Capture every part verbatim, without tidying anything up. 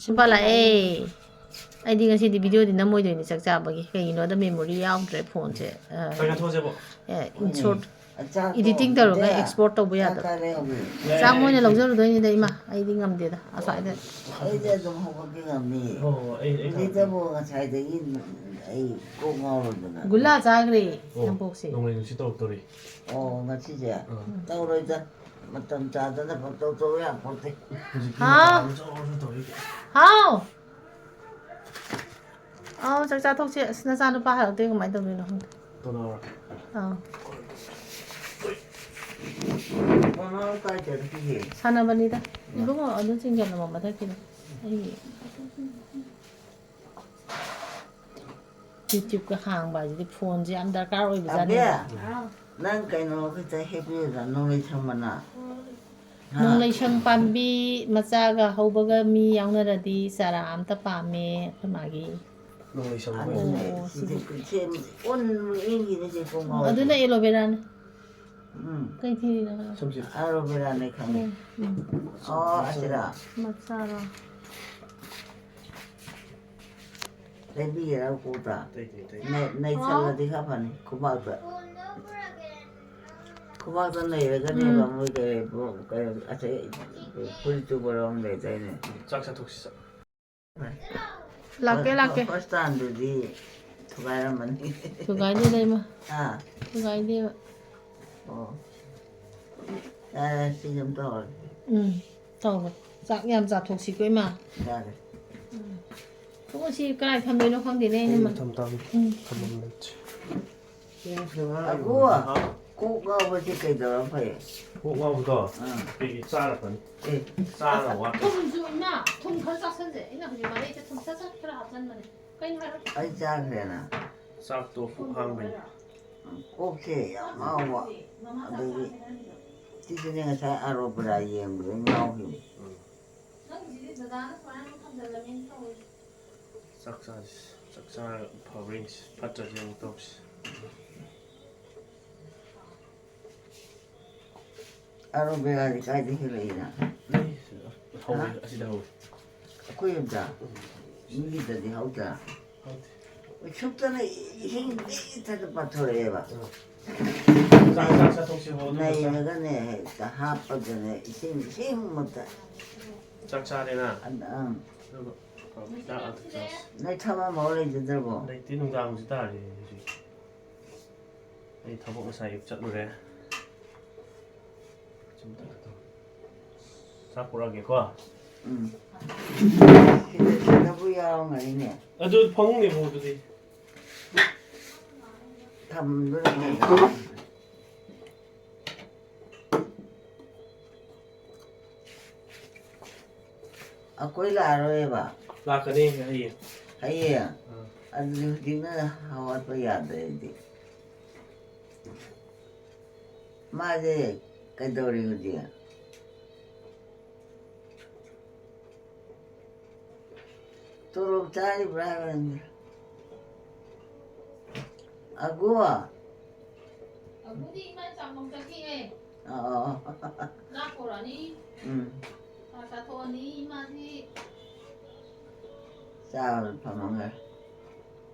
ꯁꯤꯝꯄꯥ ꯂꯥꯛꯑꯦ꯫ ꯑꯩꯗꯤ ꯉꯁꯤꯗꯤ ꯚꯤꯗꯤꯑꯣꯗꯤ ꯅꯝꯃꯣꯏꯗꯣꯏꯅꯤ ꯆꯥꯛ ꯆꯥꯕꯒꯤ꯫ ꯀꯩꯒꯤꯅꯣꯗ ꯃꯦꯃꯣꯔꯤ ꯌꯥꯎꯗ꯭ꯔꯦ ꯐꯣꯟꯁꯦ꯫ ꯑ, ꯆꯥꯛ ꯆꯥꯊꯣꯛꯑꯁꯦꯕꯣ꯫ ꯑꯦ, ꯏꯟꯁꯣꯔꯠ ꯑꯆꯥꯛ ꯏꯗꯤꯇꯤꯡ ꯇꯧꯔꯒ ꯊꯣꯡꯕꯗ ꯑꯦꯛꯁꯄꯣꯔꯠ ꯇꯧꯕ ꯆꯥꯛ ꯌꯥꯗꯕ꯫ ꯆꯥꯔꯦ ꯍꯧꯖꯤꯛ꯫ ꯆꯥꯛ ꯃꯣꯏꯅ ꯂꯧꯖꯔꯨꯗꯣꯏꯅꯤꯗ ꯏꯃꯥ꯫ ꯑꯩꯗꯤ ꯉꯝꯗꯦꯗ ꯑꯁ꯭ꯋꯥꯏꯗ꯫ ꯑꯩꯗꯤ ꯑꯗꯨꯝ ꯍꯧꯒꯠꯄ ꯉꯝꯃꯤ꯫ ꯍꯣ, ꯍꯣ, ꯑꯩ, ꯑꯩ ꯍꯧꯖꯤꯛꯇꯕꯨ ꯉꯁꯥꯏꯗꯒꯤ ꯑꯩ ꯀꯣꯛ ꯉꯥꯎꯔꯗꯅ꯫ ꯒꯨꯂꯥ ꯆꯥꯈ꯭ꯔꯦ ꯑꯣ, ꯅꯕꯣꯛꯁꯦ꯫ ꯅꯣꯡꯂꯩ ꯅꯨꯡꯁꯤꯠ ꯇꯧꯔꯛꯇꯣꯔꯤ꯫ ꯑꯣ, ꯉꯁꯤꯁꯦ? ꯑꯥ꯫ ꯇꯧꯔꯣꯏꯗ꯫ ꯃꯇꯝ ꯆꯥꯗꯅ ꯄꯪꯇꯧ ꯇꯧ ꯌꯥꯄꯣꯠꯇꯦ꯫ ꯍꯧꯖꯤꯛꯇꯤ ꯍꯥꯎ꯫ ꯃꯇꯝ ꯆꯥꯎꯔꯁꯨ ꯇꯧꯔꯤ꯫ ꯍꯥꯎ꯫ ꯑꯥꯎ, ꯆꯥꯛ ꯆꯥꯊꯣꯛꯁꯦ꯫ ꯑꯁ, ꯅꯆꯥꯅꯨꯄꯥ ꯍꯜꯂꯛꯇꯦ, ꯀꯃꯥꯏꯅ ꯇꯧꯗꯣꯏꯅꯣ ꯈꯪꯗꯦ꯫ ꯇꯣꯅꯥꯎꯔꯣ? ꯑꯥꯎ꯫ ꯇꯣꯅꯥꯎ ꯀꯥꯏ ꯆꯠꯈꯤꯒꯦ? ꯁꯥꯟꯅꯕꯅꯤꯗ꯫ ꯏꯕꯨꯡꯉꯣ, ꯑꯗꯨ ꯆꯤꯡꯖꯜꯂꯝꯃꯣ ꯃꯊꯛꯀꯤꯗꯣ꯫ ꯑꯩ YouTube-ꯀ ꯍꯥꯡꯕ ꯍꯥꯏꯁꯤꯗꯤ ꯐꯣꯟꯁꯦ ꯌꯥꯝ ꯗꯔꯀꯥꯔ ꯑꯣꯏꯕꯖꯥꯠꯅꯤ꯫ ꯑꯕꯦ, ꯅꯪ ꯀꯩꯅꯣ ꯈꯤꯇ ꯍꯦꯛꯄꯤꯌꯨꯗ, ꯅꯣꯡꯂꯩ ꯁꯪ ꯃꯅꯥ꯫ ꯍꯥ? ꯅꯣꯡꯂꯩꯁꯪ ꯄꯥꯝꯕꯤ ꯃꯆꯥꯒ ꯍꯧꯕꯒ ꯃꯤ ꯌꯥꯎꯅꯔꯗꯤ ꯆꯥꯔꯥ ꯑꯝꯇ ꯄꯥꯝꯃꯦ ꯑꯩꯈꯣꯏ ꯃꯥꯒꯤ꯫ ꯅꯣꯡꯂꯩ ꯁꯪ ꯑꯗꯨꯅꯦ, ꯑꯣ, ꯁꯤꯗꯤ ꯁꯤꯗꯤ꯫ ꯀꯨꯏꯁꯦ ꯑꯣꯟ ꯌꯦꯡꯈꯤꯅꯦ ꯁꯤ ꯀꯣꯡ ꯉꯥꯎꯔꯦ꯫ ꯑꯗꯨꯅ ꯑꯦꯂꯣꯕꯦꯔꯥꯅꯦ꯫ ꯎꯝ꯫ ꯀꯩ ꯊꯤꯔꯤꯅꯣ? ꯁꯝꯁꯦ꯫ ꯑꯦꯂꯣꯕꯦꯔꯥꯅꯦ ꯈꯪꯉꯦ꯫ ꯎꯝ, ꯎꯝ꯫ ꯑꯣ, ꯑꯁꯤꯔꯥ? ꯃꯆꯥꯔꯣ? ꯂꯩꯕꯤꯒꯦꯔꯥ ꯀꯣꯛꯇ? ꯇꯩ, ꯇꯩ, ꯇꯩ꯫ ꯅꯩ-, ꯅꯩꯁꯜꯂꯗꯤ ꯈꯔ ꯐꯅꯤ, ꯈꯨꯕꯥꯛꯇ꯫ ꯈꯨꯕꯥꯛꯇ ꯅꯩꯔꯒꯅꯦꯕ ꯎꯝ꯫ ꯃꯣꯏ ꯀꯩ, ꯀꯩ, ꯑꯇꯩ ꯐꯨꯔꯤꯠ ꯆꯨꯕ ꯌꯥꯎꯔꯝ ꯂꯩꯗꯥꯏꯅꯦ? ꯆꯥꯛ ꯆꯥꯊꯣꯛꯁꯤ, ꯆꯥꯛ꯫ ꯂꯥꯛꯀꯦ, ꯂꯥꯛꯀꯦ꯫ ꯍꯣꯁꯇꯥꯟꯗꯨꯗꯤ ꯊꯨꯒꯥꯏꯔꯝꯃꯅꯤ꯫ ꯊꯨꯒꯥꯏꯗꯦꯗ, ꯏꯃꯥ꯫ ꯍꯥ? ꯊꯨꯒꯥꯏꯗꯦꯕ꯫ ꯑꯣ꯫ ꯌꯥꯔꯦ, ꯁꯤꯁꯦ ꯑꯝꯇ ꯍꯧꯔꯒꯦ꯫ ꯎꯝ, ꯇꯧꯔꯣ꯫ ꯆꯥꯛ ꯌꯥꯝ ꯆꯥꯊꯣꯛꯁꯤꯀꯣ, ꯏꯃꯥ꯫ ꯌꯥꯔꯦ꯫ ꯎꯝ꯫ ꯊꯣꯛꯑꯣ, ꯁꯤ ꯀꯥꯏ ꯊꯝꯗꯣꯏꯅꯣ ꯈꯪꯗꯦꯅꯦ, ꯑꯩꯅ ꯑꯩ ꯃ-, ꯊꯝ ꯇꯥꯕꯅꯤ꯫ ꯎꯝ꯫ ꯊꯝꯐꯝ ꯂꯩꯇꯦ꯫ ꯑꯒꯨ, ꯀꯣꯛ ꯉꯥꯎꯕꯁꯦ ꯀꯩꯗꯧꯔ ꯐꯩ? ꯀꯣꯛ ꯉꯥꯎꯕꯗꯣ? ꯑꯥ꯫ ꯑꯩꯈꯣꯏꯒꯤ ꯆꯥꯔ ꯐꯅꯤ꯫ ꯑꯦ꯫ ꯆꯥꯔ ꯋꯥꯠꯄ꯫ ꯊꯨꯝꯁꯨ, ꯏꯃꯥ, ꯊꯨꯝ ꯈꯔ ꯆꯥꯁꯟꯁꯦ꯫ ꯑꯩꯅ ꯍꯧꯖꯤꯛ ꯃꯔꯩꯗ ꯊꯨꯝ ꯁꯠ ꯁꯠ ꯈꯔ ꯍꯥꯞꯆꯟꯕꯅꯦ꯫ ꯀꯩꯅꯣ ꯍꯥꯏꯔꯣ? ꯑꯩ ꯆꯥꯈ꯭ꯔꯦꯅ꯫ ꯆꯥꯛꯇꯣ ꯄꯨꯛ ꯍꯥꯡꯕꯩꯅꯦ꯫ ꯀꯣꯛꯁꯦ ꯌꯥꯝ ꯉꯥꯎꯕ꯫ ꯑꯗꯒꯤ ꯁꯤꯁꯨꯅꯦ ꯉꯁꯥꯏ ꯑꯔꯣꯄꯔꯥ ꯌꯦꯡꯕꯗ ꯉꯥꯎꯈꯤꯕꯅꯤ꯫ ꯎꯝ꯫ ꯅꯪꯒꯤꯁꯤꯗꯤ ꯗꯗꯥꯅ ꯁꯨꯃꯥꯏꯅ ꯑꯃꯨꯛ ꯊꯝꯖꯜꯂꯝꯃꯦꯅ ꯇꯧꯔꯤꯁꯦ꯫ ꯆꯥꯛ ꯆꯥꯁꯤ꯫ ꯆꯥꯛ ꯆꯥꯔꯒ ꯐꯕ꯭ꯔ ꯌꯦꯡꯁꯤ꯫ ꯐꯠꯇ꯭ꯔꯗꯤ ꯑꯃꯨꯛ ꯇꯧꯁꯤ꯫ ꯑꯔꯣꯕꯦꯔꯥꯗꯤ ꯀꯥꯏꯗ ꯍꯦꯜꯂꯛꯏꯅ? ꯑꯩ ꯍꯧꯋꯦ, ꯍꯥ? ꯑꯁꯤꯗ ꯍꯧꯋꯦ꯫ ꯑꯩꯈꯣꯏ ꯌꯨꯝꯗ ꯃꯤꯒꯤꯗꯗꯤ ꯍꯧꯗ꯭ꯔꯥ? ꯍꯧꯗꯦ꯫ ꯎꯠꯁꯨꯞꯇꯅ ꯏꯁꯤꯡ ꯂꯤꯊꯅ ꯄꯥꯊꯣꯔꯛꯑꯦꯕ꯫ ꯆꯥꯛ ꯆꯥꯛ ꯆꯥꯊꯣꯛꯁꯤꯕꯣ ꯑꯗꯨꯒ ꯆꯥꯛ- ꯅꯩꯔꯒꯅꯦ ꯍꯦꯛꯇ ꯍꯥꯞꯄꯒꯅꯦ ꯏꯁꯤꯡ ꯏꯁꯤꯡꯃꯛꯇ꯫ ꯆꯥꯛ ꯆꯥꯔꯦꯅ꯫ ꯑꯗ- ꯑꯪ꯫ ꯑꯗꯨꯒ ꯆꯥꯛ ꯑꯗꯨꯝ ꯆꯥꯁꯤ꯫ ꯅꯣꯏ ꯊꯕꯛ ꯑꯃ ꯍꯧꯔ ꯂꯩꯖꯗ꯭ꯔꯕꯣ? ꯂꯩꯇꯦ, ꯅꯨꯡꯗꯥꯡꯁꯨ ꯇꯥꯔꯦ ꯍꯧꯖꯤꯛ꯫ ꯑꯩ ꯊꯕꯛ ꯉꯁꯥꯏ ꯑꯌꯨꯛ ꯆꯠꯂꯨꯔꯦ꯫ ꯆꯥꯛ ꯄꯨꯔꯛꯑꯒꯦꯀꯣ꯫ ꯎꯝ꯫ ꯁꯤꯗ ꯁꯤꯗꯕꯨ ꯌꯥꯎꯔꯝꯒꯅꯤꯅꯦ꯫ ꯑꯗꯨ ꯐꯃꯨꯡꯅꯦ ꯐꯃꯨꯡꯗꯨꯗꯤ꯫ ꯊꯝꯗꯣꯏꯅꯦ꯫ ꯑꯩꯈꯣꯏ ꯂꯥꯛꯑꯔꯣꯏꯕ꯫ ꯂꯥꯛꯀꯅꯤ ꯍꯌꯦꯡ꯫ ꯍꯌꯦꯡ꯫ ꯑꯥ꯫ ꯑꯗꯨꯗꯤ ꯍꯧꯖꯤꯛꯅ ꯍꯧꯒꯠꯄ ꯌꯥꯗ꯭ꯔꯦ ꯑꯩꯗꯤ꯫ ꯃꯥꯁꯦ ꯀꯩꯗꯧꯔꯤ ꯍꯧꯖꯤꯛ? ꯇꯣꯂꯣꯞ ꯆꯥꯔꯤꯕ꯭ꯔꯥ ꯍꯥꯏꯕꯅꯤ꯫ ꯑꯒꯨ꯫ ꯑꯒꯨꯗꯤ ꯏꯃꯥ ꯆꯥꯛꯃꯪ ꯆꯠꯈꯤꯑꯦ꯫ ꯑꯣ꯫ ꯆꯥꯛ ꯄꯨꯔꯛꯑꯅꯤ꯫ ꯎꯝ꯫ ꯆꯥꯛ ꯆꯥꯊꯣꯛꯑꯅꯤ ꯏꯃꯥꯗꯤ꯫ ꯆꯥꯕꯗ ꯐꯝꯃꯒ꯫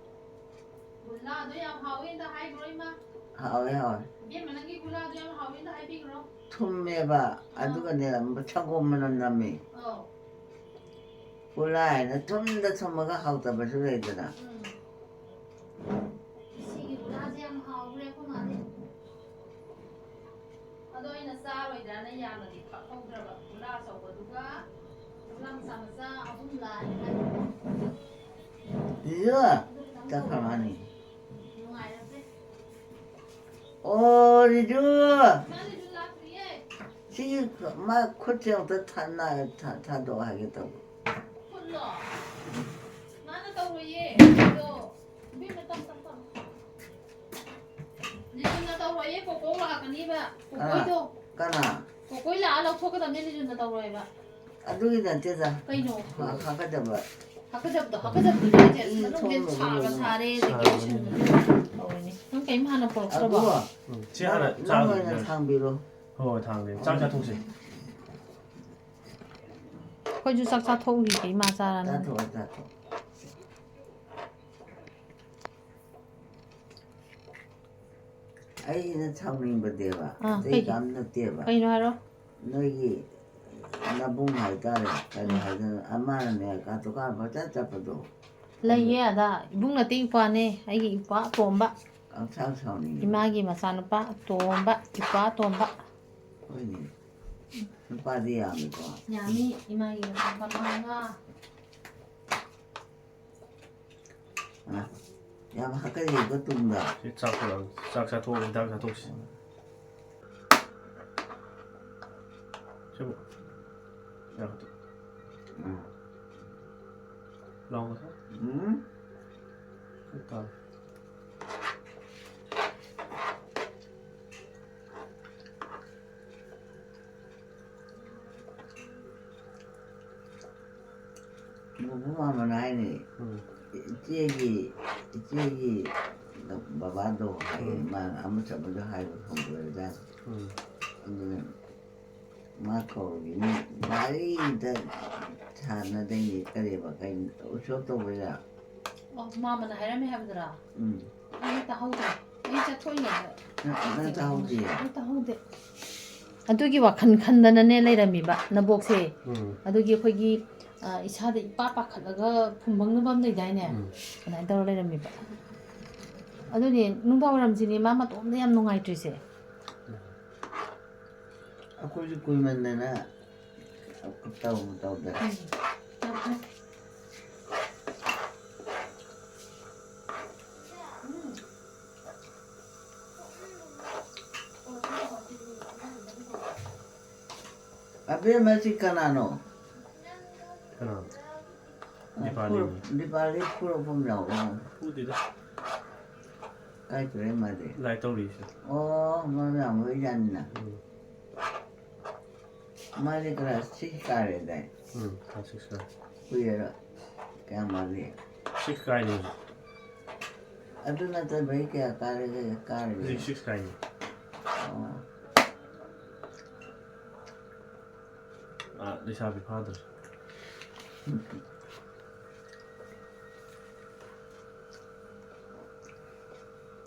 ꯒꯨꯂꯥꯗꯣ ꯌꯥꯝ ꯍꯥꯎꯋꯦ ꯑꯝꯇ ꯍꯥꯏꯈ꯭ꯔꯣ ꯏꯃꯥ꯫ ꯍꯥꯎꯋꯦ, ꯍꯥꯎꯋꯦ꯫ ꯏꯕꯦꯝꯃ ꯅꯪꯒꯤ ꯒꯨꯂꯥꯗꯣ ꯌꯥꯝ ꯍꯥꯎꯋꯦ ꯑꯝꯇ ꯍꯥꯏꯕꯤꯈ꯭ꯔꯣ꯫ ꯊꯨꯝꯃꯦꯕ, ꯑꯥ꯫ ꯑꯗꯨꯒꯅꯦ ꯁꯪꯒꯣꯝ ꯃꯅꯝ ꯅꯝꯃꯦ꯫ ꯑꯧ꯫ ꯒꯨꯂꯥ ꯍꯥꯏꯅ ꯊꯨꯝꯗ ꯊꯨꯝꯃꯒ ꯍꯥꯎꯇꯕꯁꯨ ꯂꯩꯗꯅ꯫ ꯎꯝ꯫ ꯁꯤꯒꯤ ꯒꯨꯂꯥꯁꯦ ꯌꯥꯝ ꯍꯥꯎꯈ꯭ꯔꯦ ꯑꯩꯈꯣꯏ ꯃꯥꯗꯤ꯫ ꯑꯗꯣ ꯑꯩꯅ ꯆꯥꯔꯣꯏꯗ꯭ꯔꯅ ꯌꯥꯝꯅꯗꯤ ꯊꯛꯍꯧꯗ꯭ꯔꯕ꯫ ꯒꯨꯂꯥ ꯑꯆꯧꯕꯗꯨꯒ ꯒꯨꯂꯥ ꯃꯆꯥ ꯃꯆꯥ ꯑꯍꯨꯝ ꯂꯥꯛꯑꯦ ꯍꯥꯏꯕ꯫ ꯖꯤꯖꯨ, ꯆꯥꯛ ꯈꯔ ꯃꯥꯅꯤ꯫ ꯅꯨꯡꯉꯥꯏꯔꯛꯇꯦ꯫ ꯑꯣ, ꯖꯤꯖꯨ꯫ ꯃꯥ ꯖꯤꯖꯨ ꯂꯥꯛꯇ꯭ꯔꯤꯌꯦ꯫ ꯁꯤꯒꯤ ꯃꯥ ꯈꯨꯠꯁꯦ ꯑꯝꯇ ꯊꯥ-, ꯅꯥ-, ꯊꯥ-, ꯊꯥꯗꯣꯛꯑꯣ ꯍꯥꯏꯒꯦ ꯇꯧꯕ꯫ ꯈꯨꯠꯂꯣ? ꯃꯥꯅ ꯇꯧꯔꯣꯏꯌꯦ꯫ ꯑꯗꯣ, ꯏꯕꯦꯝꯃ, ꯇꯞ, ꯇꯞ, ꯇꯞ꯫ ꯂꯤꯖꯨꯅ ꯇꯧꯔꯣꯏꯌꯦ, ꯀꯣꯀꯣ ꯂꯥꯛꯀꯅꯤꯕ꯫ ꯀꯣꯀꯣꯏꯗꯣ꯫ ꯀꯅꯥ? ꯀꯣꯀꯣꯏ ꯂꯥꯛꯑ ꯂꯧꯊꯣꯛꯀꯗꯕꯅꯦ, ꯂꯤꯖꯨꯅ ꯇꯧꯔꯣꯏꯕ꯫ ꯑꯗꯨꯒꯤ ꯅꯠꯇꯦꯗ꯫ ꯀꯩꯅꯣ? ꯍꯥ-, ꯍꯥꯀꯠꯆꯕ꯫ ꯍꯥꯀꯠꯆꯕꯗꯣ, ꯍꯥꯀꯠꯆꯕꯗꯨꯅꯦ ꯍꯥꯏꯁꯦ꯫ ꯏ ꯃꯅꯨꯡꯁꯦ ꯊꯣꯡꯕꯗꯣ ꯁꯥꯒ ꯑꯗꯨꯅ꯫ ꯁꯥꯔꯦ, ꯑꯗꯒꯤ ꯁꯥꯕꯅꯦ꯫ ꯁꯤꯟꯕꯁꯨ ꯇꯧꯔꯤꯅꯦ꯫ ꯅꯪ ꯀꯩꯝ ꯍꯥꯟꯅ ꯄꯨꯔꯛꯇ꯭ꯔꯕꯣ? ꯑꯕꯨ, ꯎꯝ, ꯁꯤ ꯍꯥꯟꯅ ꯅꯪ, ꯅꯪ ꯆꯥꯕꯗꯤ ꯑꯣꯏꯅ ꯌꯥꯏ꯫ ꯊꯥꯡꯕꯤꯔꯣ꯫ ꯍꯣꯏ, ꯍꯣꯏ, ꯊꯥꯡꯗꯣꯏꯅꯦ꯫ ꯆꯥꯛ ꯆꯥꯊꯣꯛꯁꯦ꯫ ꯑꯩꯈꯣꯏꯁꯨ ꯆꯥꯛ ꯆꯥꯊꯣꯛꯎꯈꯤꯒꯦ, ꯏꯃꯥ ꯆꯥꯔꯅꯤ꯫ ꯆꯥꯊꯣꯛꯑꯣ, ꯆꯥꯊꯣꯛꯑꯣ꯫ ꯑꯩꯅ ꯁꯥꯎꯅꯤꯡꯕꯗꯦꯕ, ꯑꯥ, ꯑꯇꯩ ꯀꯩꯒꯤ? ꯀꯝ ꯅꯠꯇꯦꯕ꯫ ꯀꯩꯅꯣ ꯍꯥꯏꯔꯣ꯫ ꯅꯣꯏꯒꯤ ꯅꯕꯨꯡ ꯍꯥꯏꯇꯥꯔꯦ, ꯀꯔꯤ ꯎꯝ꯫ ꯍꯥꯏꯗꯣꯏꯅꯣ, ꯑꯃꯅꯅꯦ ꯀꯥ ꯗꯨꯀꯥꯟ ꯄꯪꯆꯠ ꯆꯠꯄꯗꯣ꯫ ꯂꯩꯌꯦ ꯑꯗ, ꯏꯕꯨꯡ ꯅꯇꯩ ꯏꯄ꯭ꯋꯥꯅꯦ, ꯑꯩꯒꯤ ꯏꯄ꯭ꯋꯥ ꯑꯇꯣꯝꯕ꯫ ꯄꯪꯁꯥꯎ ꯁꯥꯎꯅꯤꯡꯉꯤ꯫ ꯏꯃꯥꯒꯤ ꯃꯆꯥꯅꯨꯄꯥ ꯑꯇꯣꯝꯕ, ꯏꯄ꯭ꯋꯥ ꯑꯇꯣꯝꯕ꯫ ꯍꯣꯏꯅꯦ꯫ ꯅꯨꯄꯥꯗꯤ ꯌꯥꯝꯃꯤꯀꯣ꯫ ꯌꯥꯝꯃꯤ, ꯏꯃꯥꯒꯤ ꯃꯆꯥꯅꯨꯄꯥ ꯃꯉꯥ꯫ ꯑ, ꯌꯥꯝ ꯍꯥꯀꯠꯖꯩꯀꯣ ꯇꯨꯡꯗ꯫ ꯁꯤ ꯆꯥꯛ ꯊꯣꯡ-, ꯆꯥꯛ ꯆꯥꯊꯣꯛꯑꯒ ꯍꯤꯗꯥꯛ ꯆꯥꯊꯣꯛꯁꯤ꯫ ꯁꯤꯕꯨ꯫ ꯌꯥ, ꯎꯝ꯫ ꯂꯥꯎꯕꯗ꯫ ꯎꯝ꯫ ꯇꯥꯔꯦ꯫ ꯕꯨꯕꯨ ꯃꯥꯝꯃꯅ ꯍꯥꯏꯅꯦ, ꯎꯝ꯫ ꯏꯆꯦꯒꯤ, ꯏꯆꯦꯒꯤ ꯕꯕꯥꯗꯣ ꯍꯥꯏꯌꯦ, ꯎꯝ꯫ ꯃꯥꯅ ꯑꯃ ꯆꯠꯄꯗ ꯍꯥꯏꯕ ꯐꯪꯗꯣꯏꯔꯖꯥꯠꯅꯤ꯫ ꯎꯝ꯫ ꯑꯗꯨꯅ ꯃꯥ ꯀꯧꯔꯒꯦ, ꯃꯤ ꯃꯔꯤꯗ ꯁꯥꯟꯅꯗꯣꯏꯅꯦ, ꯀꯔꯤꯕ, ꯀꯩ, ꯎꯁꯣꯞ ꯇꯧꯕꯩꯔ? ꯑꯣ, ꯃꯥꯝꯃꯅ ꯍꯥꯏꯔꯝꯃꯦ ꯍꯥꯏꯕꯗꯨꯔꯥ? ꯎꯝ꯫ ꯑꯩ ꯇꯥꯍꯧꯗ꯭ꯔꯦ꯫ ꯑꯩ ꯆꯠꯊꯣꯛꯏꯉꯩꯗ꯫ ꯅꯪ, ꯅꯪ ꯇꯥꯍꯧꯗꯤꯌꯦ? ꯑꯩ ꯇꯥꯍꯧꯗꯦ꯫ ꯑꯗꯨꯒꯤ ꯋꯥꯈꯜ ꯈꯟꯗꯅꯅꯦ ꯂꯩꯔꯝꯃꯤꯕ ꯅꯕꯣꯛꯁꯦ꯫ ꯎꯝ꯫ ꯑꯗꯨꯒꯤ ꯑꯩꯈꯣꯏꯒꯤ, ꯑ, ꯏꯁꯥꯗ ꯏꯄꯥ ꯄꯥꯈꯠꯂꯒ ꯐꯨꯝꯕꯪꯅꯕ ꯑꯃ ꯂꯩꯗꯥꯏꯅꯦ? ꯎꯝ꯫ ꯑꯗꯨꯃꯥꯏꯅ ꯇꯧꯔ ꯂꯩꯔꯝꯃꯤꯕ꯫ ꯑꯗꯨꯅꯦ ꯅꯨꯡꯗꯥꯡ ꯋꯥꯏꯔꯝꯁꯤꯅꯦ ꯃꯥ ꯃꯇꯣꯝꯗ ꯌꯥꯝ ꯅꯨꯡꯉꯥꯏꯇ꯭ꯔꯤꯁꯦ꯫ ꯑꯩꯈꯣꯏꯁꯨ ꯀꯨꯏꯃꯟꯗꯅ ꯇꯧꯕꯨ ꯇꯧꯗ꯭ꯔꯦ꯫ ꯑꯕꯦꯝꯃ, ꯁꯤ ꯀꯅꯥꯅꯣ? ꯀꯅꯥꯅꯣ? ꯗꯤꯄꯥꯂꯤ꯫ ꯐꯨꯔ-, ꯗꯤꯄꯥꯂꯤ ꯐꯨꯔꯛꯐꯝ ꯌꯥꯎꯕ꯭ꯔꯣ? ꯐꯨꯗꯦꯗ꯫ ꯀꯥꯏ ꯆꯠꯈ꯭ꯔꯦ ꯃꯥꯗꯤ? ꯂꯥꯏ ꯇꯧꯔꯤꯁꯦ꯫ ꯑꯣ, ꯃꯥ ꯃꯌꯥꯝ ꯂꯣꯏ ꯌꯥꯅꯤꯅ꯫ ꯎꯝ꯫ ꯃꯥꯗꯤ class six ꯀꯥꯔꯦꯗꯥꯏ? ꯎꯝ, class six ꯀꯥꯔꯦ꯫ ꯀꯨꯏꯔꯦꯔ? ꯀꯌꯥꯝ ꯋꯥꯠꯂꯤ? Six ꯀꯥꯏꯅꯤ ꯍꯧꯖꯤꯛ꯫ ꯑꯗꯨ ꯅꯠꯇꯕ ꯑꯩ ꯀꯌꯥ ꯀꯥꯔꯒꯦ, ꯀꯥꯔꯒꯦ? ꯍꯧꯖꯤꯛ six ꯀꯥꯏꯅꯤ꯫ ꯑꯣ꯫ ꯑꯥ, ꯂꯩꯁꯥꯕꯤ ꯐꯥꯗ꯭ꯔꯤ꯫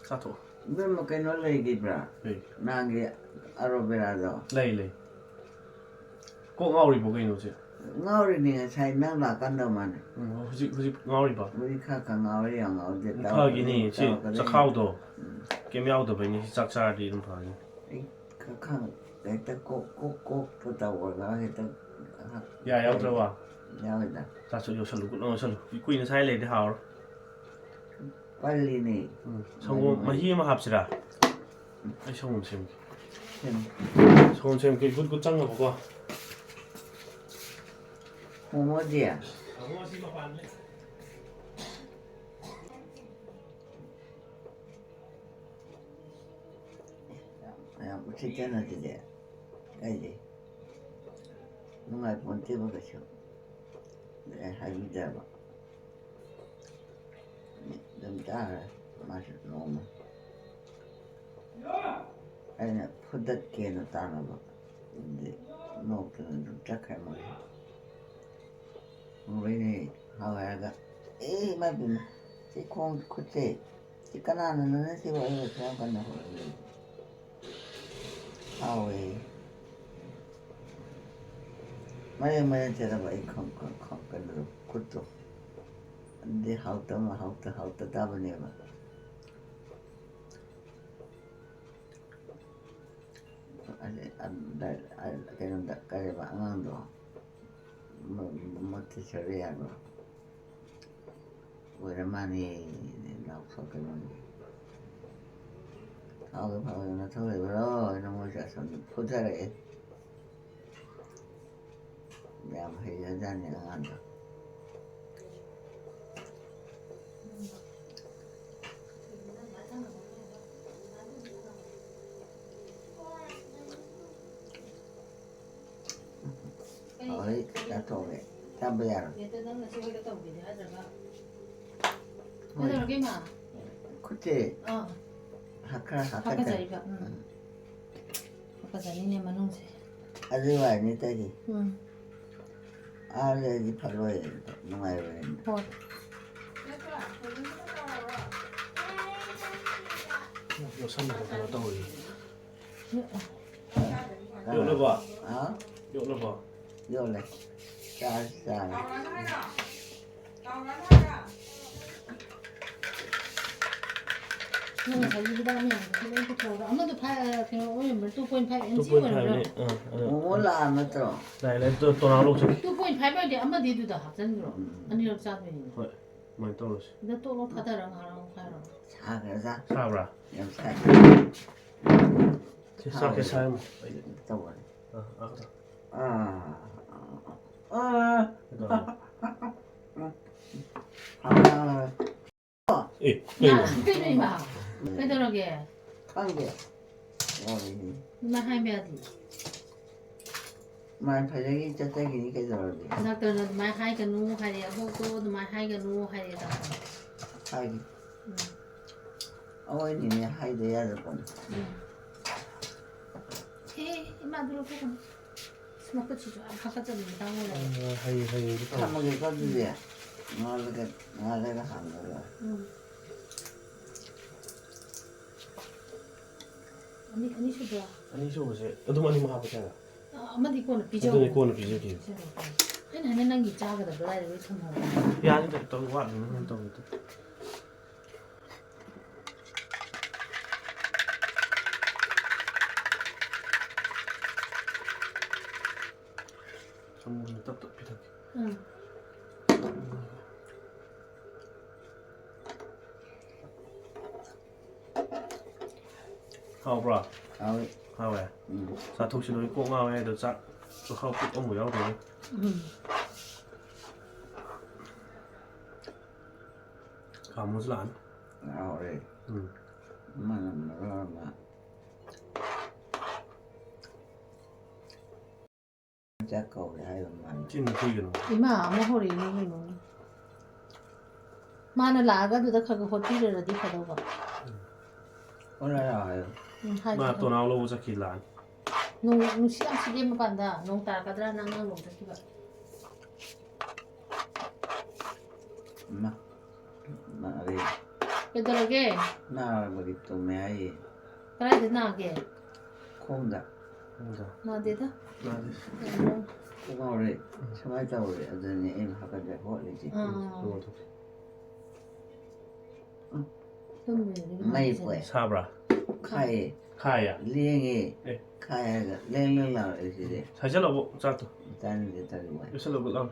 ꯆꯥꯊꯣꯛꯑꯣ꯫ ꯏꯕꯦꯝꯃ, ꯀꯩꯅꯣ ꯂꯩꯈꯤꯕ꯭ꯔꯥ? ꯀꯩ? ꯅꯍꯥꯟꯒꯤ ꯑꯔꯣꯕꯦꯔꯥꯗꯣ? ꯂꯩ, ꯂꯩ꯫ ꯀꯣꯛ ꯉꯥꯎꯔꯤꯕꯣ ꯀꯩꯅꯣ ꯁꯤ? ꯉꯥꯎꯔꯤꯅꯤ, ꯉꯁꯥꯏ ꯅꯪ ꯂꯥꯛꯀꯥꯟꯗ ꯃꯥꯅꯦ꯫ ꯎꯝ, ꯍꯧꯖꯤꯛ, ꯍꯧꯖꯤꯛ ꯉꯥꯎꯔꯤꯕ? ꯍꯧꯖꯤꯛ ꯈꯔ ꯈꯔ ꯉꯥꯎꯔꯤ, ꯌꯥꯝ ꯉꯥꯎꯗꯦ꯫ ꯇꯧꯔꯛꯀꯅꯤ, ꯇꯧꯔꯛꯀꯅꯤ꯫ ꯁꯤ ꯆꯈꯥꯎꯗꯣ ꯎꯝ꯫ ꯀꯩꯝ ꯌꯥꯎꯗꯕꯩꯅꯦ꯫ ꯁꯤ ꯆꯥꯛ ꯆꯥꯔꯗꯤ ꯑꯗꯨꯝ ꯐꯒꯅꯤ꯫ ꯑꯩ ꯈ-, ꯈꯪ-, ꯍꯦꯛꯇ ꯀꯣꯛ, ꯀꯣꯛ, ꯀꯣꯛꯄ ꯇꯧꯔꯒ ꯍꯦꯛꯇ ꯌꯥ ꯌꯥꯎꯗ꯭ꯔꯕ? ꯌꯥꯎꯋꯤꯗ꯫ ꯆꯥꯁꯨ ꯌꯣꯠꯁꯜꯂꯨ, ꯀꯨꯠꯅ ꯌꯣꯠꯁꯜꯂꯨ꯫ ꯀꯨꯏꯅ ꯁꯥꯏ ꯂꯩꯔꯗꯤ ꯍꯥꯎꯔꯣꯏ꯫ ꯄꯜꯂꯤꯅꯦ꯫ ꯎꯝ, ꯁꯪꯒꯣꯝ ꯃꯍꯤ ꯑꯃ ꯍꯥꯞꯁꯤꯔꯥ? ꯑꯩ ꯁꯪꯒꯣꯝ ꯁꯦꯝꯒꯦ꯫ ꯁꯦꯝ꯫ ꯁꯪꯒꯣꯝ ꯁꯦꯝꯒꯦ, ꯒꯨꯠ ꯒꯨꯠ ꯆꯪꯅꯕꯀꯣ꯫ ꯃꯣꯃꯣꯗꯤ? ꯌꯥꯝ, ꯌꯥꯝ ꯎꯁꯤꯠꯇꯅ ꯑꯗꯨꯗꯤ꯫ ꯑꯩꯗꯤ ꯅꯨꯡꯉꯥꯏꯄꯣꯟꯇꯦꯕ ꯀꯩꯁꯨ꯫ ꯑꯗꯨ ꯑꯩ ꯍꯥꯏꯕꯤꯗꯕ꯫ ꯑꯗꯨꯝ ꯇꯥꯈ꯭ꯔꯦ ꯃꯥꯁꯨ ꯅꯣꯡꯃ꯫ ꯑꯩꯅ ꯐꯨꯗꯠꯀꯦꯅ ꯇꯥꯟꯅꯕ꯫ ꯑꯗꯨꯗꯤ ꯅꯣꯛꯇꯅ ꯑꯗꯨꯝ ꯆꯠꯈ꯭ꯔꯦ ꯃꯣꯏꯁꯨ꯫ ꯃꯣꯏꯅꯦ ꯍꯥꯎꯋꯦ ꯍꯥꯏꯔꯒ, "ꯑꯦ, ꯏꯃꯥ ꯏꯕꯦꯝꯃ, ꯁꯤ ꯈꯣꯡ ꯈꯨꯠꯁꯦ, ꯁꯤ ꯀꯅꯥꯅꯅꯣꯅꯦ ꯁꯤꯕꯨ ꯑꯩꯅ ꯑꯁꯨꯛ ꯌꯥꯝ ꯀꯟꯅ ꯍꯣꯠꯅꯔꯤꯁꯦ?" ꯍꯥꯎꯋꯦ꯫ ꯃꯔꯦꯡ ꯃꯔꯦꯡ ꯆꯠꯂꯕ ꯑꯩ ꯈꯪ-, ꯈꯪ-, ꯈꯪ-, ꯀꯩꯅꯣꯗꯣ, ꯈꯨꯠꯇꯣ꯫ ꯑꯗꯨꯗꯤ ꯍꯥꯎꯇ-, ꯍꯥꯎꯇ-, ꯍꯥꯎꯇ ꯇꯥꯕꯅꯦꯕ꯫ ꯑꯗꯩ ꯑꯗ-, ꯑ-, ꯀꯩꯅꯣꯗ ꯀꯔꯤꯕ ꯑꯉꯥꯡꯗꯣ? ꯃ-, ꯃ-, ꯃꯣꯇꯤ ꯁꯔꯨ ꯌꯥꯕ꯭ꯔꯣ? ꯑꯣꯏꯔ ꯃꯥꯅꯦ ꯂꯥꯎꯊꯣꯛꯀꯅꯤ꯫ ꯐꯥꯎꯒꯦ ꯐꯥꯎꯒꯦ ꯅꯊꯧ ꯂꯩꯕ꯭ꯔꯣ? ꯍꯥꯏꯅ ꯃꯣꯏꯁꯨ ꯑꯁꯣꯝꯗ ꯐꯨꯊꯔꯛꯑꯦ꯫ ꯌꯥꯝ ꯍꯩꯈ꯭ꯔꯖꯥꯠꯅꯤ ꯑꯉꯥꯡꯗꯣ꯫ ꯍꯣꯏ, ꯆꯥꯊꯣꯛꯑꯒꯦ꯫ ꯆꯥꯕ ꯌꯥꯔꯣꯏ꯫ ꯅꯦꯇ ꯅꯪꯅ ꯁꯤ ꯍꯣꯏꯗ ꯇꯧꯒꯦꯗꯤ ꯍꯥꯏꯗ꯭ꯔꯒ꯫ ꯍꯣꯏ꯫ ꯀꯩꯗꯧꯔꯒꯦ, ꯏꯃꯥ? ꯈꯨꯠꯁꯦ ꯑꯥ꯫ ꯍꯥ-, ꯈꯔ ꯍꯥꯀꯠꯆꯔꯦ꯫ ꯍꯥꯀꯠꯆꯔꯤꯕ, ꯎꯝ꯫ ꯎꯝ꯫ ꯍꯥꯀꯠꯆꯅꯤꯅꯦ ꯃꯅꯨꯡꯁꯦ꯫ ꯑꯗꯨꯏ ꯋꯥꯅꯤ ꯑꯇꯩꯗꯤ꯫ ꯎꯝ꯫ ꯑꯥꯗꯗꯤ ꯐꯔꯣꯏ, ꯅꯨꯡꯉꯥꯏꯔꯣꯏ꯫ ꯍꯣꯏ꯫ ꯌꯣꯠꯁꯟꯕꯗꯣ ꯀꯩꯅꯣ ꯇꯧꯔꯤ꯫ ꯌꯣꯠꯂꯕꯣ? ꯍꯥ? ꯌꯣꯠꯂꯕꯣ? ꯌꯣꯠꯂꯦ꯫ ꯆꯥꯔꯦ, ꯆꯥꯔꯦ꯫ ꯅꯪ ꯉꯁꯥꯏꯒꯤ ꯍꯤꯗꯥꯛ ꯃꯌꯥꯝꯗꯨꯁꯨ ꯂꯣꯏ ꯄꯨꯊꯣꯛꯑꯒ ꯑꯃꯗꯣ ꯐꯥꯏ-, ꯀꯩꯅꯣ ꯑꯣꯏꯔꯝꯕ꯭ꯔꯥ? Two point five M G ꯑꯣꯏꯔꯝꯕ꯭ꯔꯥ? ꯇꯨ ꯄꯣꯏꯟ ꯐꯥꯏꯚꯅꯦ꯫ ꯑꯥ, ꯑꯥ꯫ ꯃꯣꯃꯣ ꯂꯥꯛꯑ ꯅꯠꯇ꯭ꯔꯣ? ꯂꯥꯛꯑꯦ, ꯂꯥꯛꯑꯦ꯫ ꯇꯣ-, ꯇꯣꯅꯥꯎ ꯂꯧꯁꯤ꯫ Two point five ꯑꯣꯏꯔꯗꯤ ꯑꯃꯗꯤ ꯑꯗꯨꯗ ꯍꯥꯞꯆꯤꯟꯈ꯭ꯔꯣ꯫ ꯎꯝ꯫ ꯑꯅꯤꯔꯛ ꯆꯥꯗꯣꯏꯅꯤꯅ꯫ ꯍꯣꯏ, ꯑꯗꯨꯃꯥꯏꯅ ꯇꯧꯔꯁꯤ꯫ ꯑꯗ ꯇꯣꯛ ꯂꯧꯊꯥꯗꯔꯒ ꯉꯥꯏꯍꯥꯛ ꯑꯃꯨꯛ ꯈꯥꯏꯔꯣ꯫ ꯁꯥꯈ꯭ꯔꯖꯥꯠ꯫ ꯁꯥꯕ꯭ꯔꯥ? ꯌꯥꯝ ꯁꯥꯏ꯫ ꯁꯤ ꯆꯥꯛꯁꯦ ꯁꯥꯏ ꯑꯃꯨꯛ꯫ ꯇꯧꯕꯅꯦ꯫ ꯑꯥ, ꯑꯥ꯫ ꯑꯥ꯫ ꯑꯥ꯫ ꯀꯩꯗꯧꯔꯕ? ꯑꯥ꯫ ꯑꯦ, ꯀꯩꯅꯣ? ꯅꯪ ꯀꯩꯅꯣ ꯏꯃꯥ? ꯀꯩꯗꯧꯔꯒꯦ? ꯈꯪꯗꯦ꯫ ꯌꯥꯎꯔꯤꯅꯤ꯫ ꯏꯃꯥ ꯍꯥꯏꯕ ꯌꯥꯗꯦ꯫ ꯃꯥꯏ ꯐꯖꯒꯤ ꯆꯠꯆꯈꯤꯅꯤ ꯀꯩꯗꯧꯔꯒꯦ? ꯗꯥꯛꯇꯔꯅ ꯑꯗꯨꯃꯥꯏꯅ ꯍꯥꯏꯒꯅꯨ ꯍꯥꯏꯔꯦ, ꯑꯕꯣꯛꯇꯣ ꯑꯗꯨꯃꯥꯏꯅ ꯍꯥꯏꯒꯅꯨ ꯍꯥꯏꯔꯦ ꯗꯥꯛꯇꯔꯅ꯫ ꯍꯥꯏꯒꯦ꯫ ꯎꯝ꯫ ꯑꯋꯣꯏꯅꯤꯅꯦ ꯍꯥꯏꯗ ꯌꯥꯗ ꯄꯣꯠꯅꯤ꯫ ꯎꯝ꯫ ꯑꯦ, ꯏꯃꯥꯗꯨ ꯂꯧꯊꯣꯛꯀꯅꯨ꯫ ꯑꯁ, ꯃꯈꯨꯠꯁꯤꯁꯨ ꯌꯥꯝ ꯍꯥꯀꯠꯆꯕ ꯃꯇꯥꯡ ꯑꯣꯏꯔꯦ꯫ ꯑ, ꯍꯌꯦꯡ, ꯍꯌꯦꯡꯗꯤ ꯇꯧꯔꯁꯤ꯫ ꯊꯝꯃꯒꯦꯀꯣ ꯑꯗꯨꯗꯤ꯫ ꯎꯝ꯫ ꯉꯥꯜꯂꯒ, ꯉꯥꯜꯂꯒ ꯍꯥꯡꯉꯒ꯫ ꯎꯝ꯫ ꯑꯅꯤ, ꯑꯅꯤ ꯁꯨꯕ꯭ꯔꯥ? ꯑꯅꯤꯁꯨꯕꯁꯦ ꯑꯗꯨꯝ ꯑꯅꯤꯃꯛ ꯍꯥꯞꯄꯁꯦ ꯍꯥꯏꯔꯣ? ꯑ, ꯑꯃꯗꯤ ꯀꯣꯟꯅ ꯄꯤꯖꯧ꯫ ꯑꯗꯨꯅꯤ ꯀꯣꯟꯅ ꯄꯤꯖꯒꯦ꯫ ꯄꯤꯖꯔꯣ, ꯀꯣꯟꯅ꯫ ꯑꯩꯅ ꯍꯥꯏꯅ ꯅꯪꯒꯤ ꯆꯥꯒꯗꯕ ꯑꯗꯨꯋꯥꯏꯗ ꯂꯣꯏ ꯊꯝꯍꯧꯔꯣ꯫ ꯌꯥꯅꯤꯗ, ꯇꯧ ꯋꯥꯠꯂꯤꯅ ꯇꯧꯕꯗꯣ꯫ ꯁꯪꯒꯣꯝꯁꯦ ꯇꯞ ꯇꯞ ꯄꯤꯊꯛꯀꯦ꯫ ꯎꯝ꯫ ꯍꯥꯎꯕ꯭ꯔꯣ? ꯍꯥꯎꯋꯤ꯫ ꯍꯥꯎꯋꯦ? ꯎꯝ꯫ ꯆꯥꯊꯣꯛꯁꯤ ꯂꯣꯏ ꯀꯣꯛ ꯉꯥꯎꯋꯦ, ꯑꯗꯣ ꯆꯥꯛ ꯆꯈꯥꯎ ꯄꯤꯛ ꯑꯃꯐꯥꯎ ꯌꯥꯎꯗꯦ꯫ ꯎꯝ꯫ ꯈꯥꯃꯨꯁꯨ ꯂꯥꯛꯑꯅꯤ꯫ ꯉꯥꯎꯔꯦ꯫ ꯎꯝ꯫ ꯃꯅꯝ ꯃꯔꯣꯜ ꯑꯃ꯫ ꯆꯥꯛ ꯀꯧꯔꯦ ꯍꯥꯏꯕ ꯃꯥꯜꯂꯦ꯫ ꯆꯤꯟ ꯊꯤꯒꯅꯨ꯫ ꯏꯃꯥ ꯑꯃ ꯍꯧꯔꯛꯏꯅꯦ ꯀꯩꯅꯣ꯫ ꯃꯥꯅ ꯂꯥꯛꯑꯒ ꯑꯗꯨꯗ ꯈꯔ ꯈꯔ ꯍꯣꯠꯄꯤꯔꯗꯤ ꯐꯗꯧꯕ꯫ ꯑꯣꯟꯅ ꯌꯥꯎ ꯍꯥꯏꯌꯣ꯫ ꯎꯝ, ꯍꯥꯏꯒꯦ, ꯃꯥ ꯍꯥꯏꯒꯦ꯫ ꯇꯣꯅꯥꯎ ꯂꯧꯕ ꯆꯠꯈꯤ ꯂꯥꯛꯑꯅꯤ꯫ ꯅꯣꯡ ꯅꯨꯡꯁꯤꯠ ꯌꯥꯝ ꯁꯤꯠꯂꯦ ꯃꯄꯥꯟꯗ, ꯅꯣꯡ ꯇꯥꯔꯛꯀꯗ꯭ꯔꯥꯅ ꯑꯉꯥꯡ ꯂꯧꯕ ꯆꯠꯈꯤꯕ꯫ ꯀꯩꯗꯧꯔꯒꯦ? ꯅꯥꯔꯕꯒꯤ ꯇꯨꯝꯃꯦ ꯍꯥꯏꯌꯦ꯫ ꯀꯗꯥꯏꯗ ꯅꯥꯒꯦ? ꯈꯣꯡꯗ꯫ ꯅꯥꯗꯦꯗ꯫ ꯀꯣꯛ ꯉꯥꯎꯔꯦ꯫ ꯁꯨꯃꯥꯏꯅ ꯇꯧꯔꯦ꯫ ꯑꯗꯨꯅꯦ ꯑꯩꯅ ꯍꯥꯀꯠꯆ ꯍꯣꯠꯂꯤꯁꯦ꯫ ꯑꯥ꯫ ꯇꯣꯛꯑꯣ, ꯇꯣꯛꯑꯣ꯫ ꯇꯨꯝꯕꯗꯗꯤ ꯃꯩ ꯅꯨꯡꯉꯥꯏꯖꯔꯦ꯫ ꯄꯣꯛꯑꯦ꯫ ꯁꯥꯕ꯭ꯔꯥ? ꯈꯥꯏꯌꯦ꯫ ꯈꯥꯏꯌꯦ? ꯂꯦꯡꯉꯦ꯫ ꯑꯦ꯫ ꯈꯥꯏꯔꯒ ꯂꯦꯡ ꯂꯦꯡ ꯂꯥꯎꯔꯛꯑꯦ ꯁꯤꯗꯤ꯫ ꯁꯥꯏꯖꯜꯂꯣꯕ ꯆꯥꯛꯇꯣ꯫ ꯆꯥꯅꯤꯡꯗꯦ ꯇꯜꯂꯤ ꯋꯥꯏ꯫ ꯌꯣꯠꯁꯜꯂꯣꯕ ꯂꯥꯎ꯫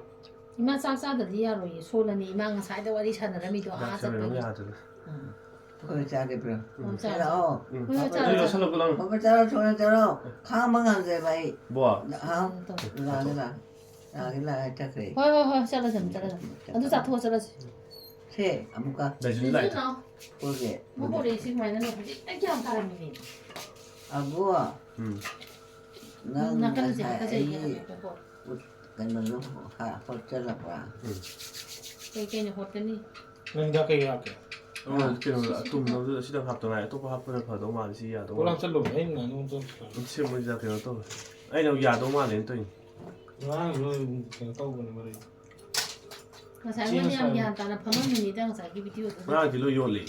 ꯏꯃꯥ ꯆꯥꯛ ꯆꯥꯗꯗꯤ ꯌꯥꯔꯣꯏꯌꯦ꯫ ꯁꯣꯜꯂꯅꯤ꯫ ꯏꯃꯥ ꯉꯁꯥꯏꯗ ꯋꯥꯔꯤ ꯁꯥꯟꯅꯔꯝꯃꯤꯗꯣ ꯑꯥ ꯆꯥꯛ ꯁꯥꯟꯅꯔꯝꯃꯤ ꯆꯠꯄꯒꯤ꯫ ꯌꯥꯗ꯭ꯔꯦ꯫ ꯎꯝ꯫ ꯑꯩꯈꯣꯏ ꯆꯥꯛ ꯂꯩꯕ꯭ꯔꯣ? ꯎꯝ, ꯆꯥ, ꯂꯥꯛꯑꯣ꯫ ꯎꯝ꯫ ꯍꯣꯏ, ꯍꯣꯏ, ꯆꯥ, ꯑꯗꯨ ꯆꯥ꯫ ꯌꯣꯠꯁꯜꯂꯣꯕ ꯂꯥꯎ꯫ ꯕꯕꯥ ꯆꯥꯔꯣ ꯊꯨꯅ ꯆꯥꯔꯣ꯫ ꯈꯥꯡꯕ ꯉꯝꯗ꯭ꯔꯦꯕ ꯑꯩ꯫ ꯕꯣ꯫ ꯎꯝ, ꯇꯧ꯫ ꯂꯥꯛꯑꯒꯦ ꯂꯥꯛꯑꯒꯦ꯫ ꯂꯥꯛꯑꯒꯦ ꯂꯥꯛꯑꯒꯦ ꯆꯠꯈ꯭ꯔꯦ꯫ ꯍꯣꯏ, ꯍꯣꯏ, ꯍꯣꯏ, ꯆꯠꯂꯁꯤ, ꯑꯃꯨꯛ ꯆꯠꯂꯁꯤ꯫ ꯑꯗꯨ ꯆꯥꯊꯣꯛꯑ ꯆꯠꯂꯁꯤ꯫ ꯁꯦ ꯑꯃꯨꯛꯀ꯫ ꯂꯩꯁꯤꯜꯂꯨ ꯂꯤꯖꯨ ꯂꯥꯛꯑꯦ꯫ ꯂꯥꯛꯑꯣ꯫ ꯄꯨꯔꯒꯦ꯫ ꯃꯕꯣꯛ ꯂꯩ ꯁꯤ ꯀꯃꯥꯏꯅꯅꯣ? ꯍꯧꯖꯤꯛꯇ ꯒ꯭ꯌꯥꯟ ꯇꯥꯔꯝꯃꯤꯅꯦ꯫ ꯑꯕꯨ꯫ ꯎꯝ꯫ ꯅꯪ ꯅꯥꯀꯟꯁꯦ ꯉꯁꯥꯏ ꯍꯥꯀꯠꯆꯩ ꯑꯩꯒꯤ ꯍꯥꯏꯕꯀꯣ꯫ ꯀꯩꯅꯣꯗꯣ ꯍꯥ-, ꯍꯣꯠꯆꯜꯂꯛꯄ꯭ꯔꯥ? ꯎꯝ꯫ ꯀꯩ ꯀꯩꯅꯣ ꯍꯣꯠꯀꯅꯤ? ꯅꯪ ꯍꯤꯗꯥꯛ ꯀꯩ ꯍꯥꯞꯀꯦ? ꯑꯃ ꯀꯩꯅꯣꯗ ꯇꯨꯝꯅꯕꯗꯨꯗ ꯁꯤꯗꯪ ꯍꯥꯞꯇ ꯉꯥꯏ꯫ ꯑꯇꯣꯞꯄ ꯍꯥꯞꯄꯅ ꯐꯗꯧ ꯃꯥꯜꯂꯦ꯫ ꯁꯤ ꯌꯥꯗꯧ ꯄꯣꯂꯥꯡ ꯃꯥꯜꯂꯦ꯫ ꯆꯠꯂꯨꯕ ꯑꯩꯅ ꯉꯥꯅꯨ ꯑꯝꯇ ꯁꯤ ꯃꯣꯏꯁꯤꯗ ꯀꯩꯅꯣ ꯇꯧꯋꯦ꯫ ꯑꯩꯅ ꯌꯥꯗꯧ ꯃꯥꯜꯂꯦꯅ ꯇꯧꯔꯤꯅꯤ꯫ ꯉꯔꯥꯡ ꯅꯣꯏ ꯀꯩꯅꯣ ꯇꯧꯕꯅꯦ ꯃꯔꯩ꯫ ꯉꯁꯥꯏ ꯁꯤ ꯃꯣꯏꯅ ꯌꯥꯝ ꯉꯁꯥꯏ ꯒ꯭ꯌꯥꯟ ꯇꯥꯅ ꯐꯝꯃꯝꯃꯤꯅꯤꯗ ꯉꯁꯥꯏꯒꯤ ꯚꯤꯗꯤꯑꯣꯗꯨꯗ꯫ ꯉꯔꯥꯡꯗꯤ ꯂꯣꯏ ꯌꯣꯜꯂꯤ꯫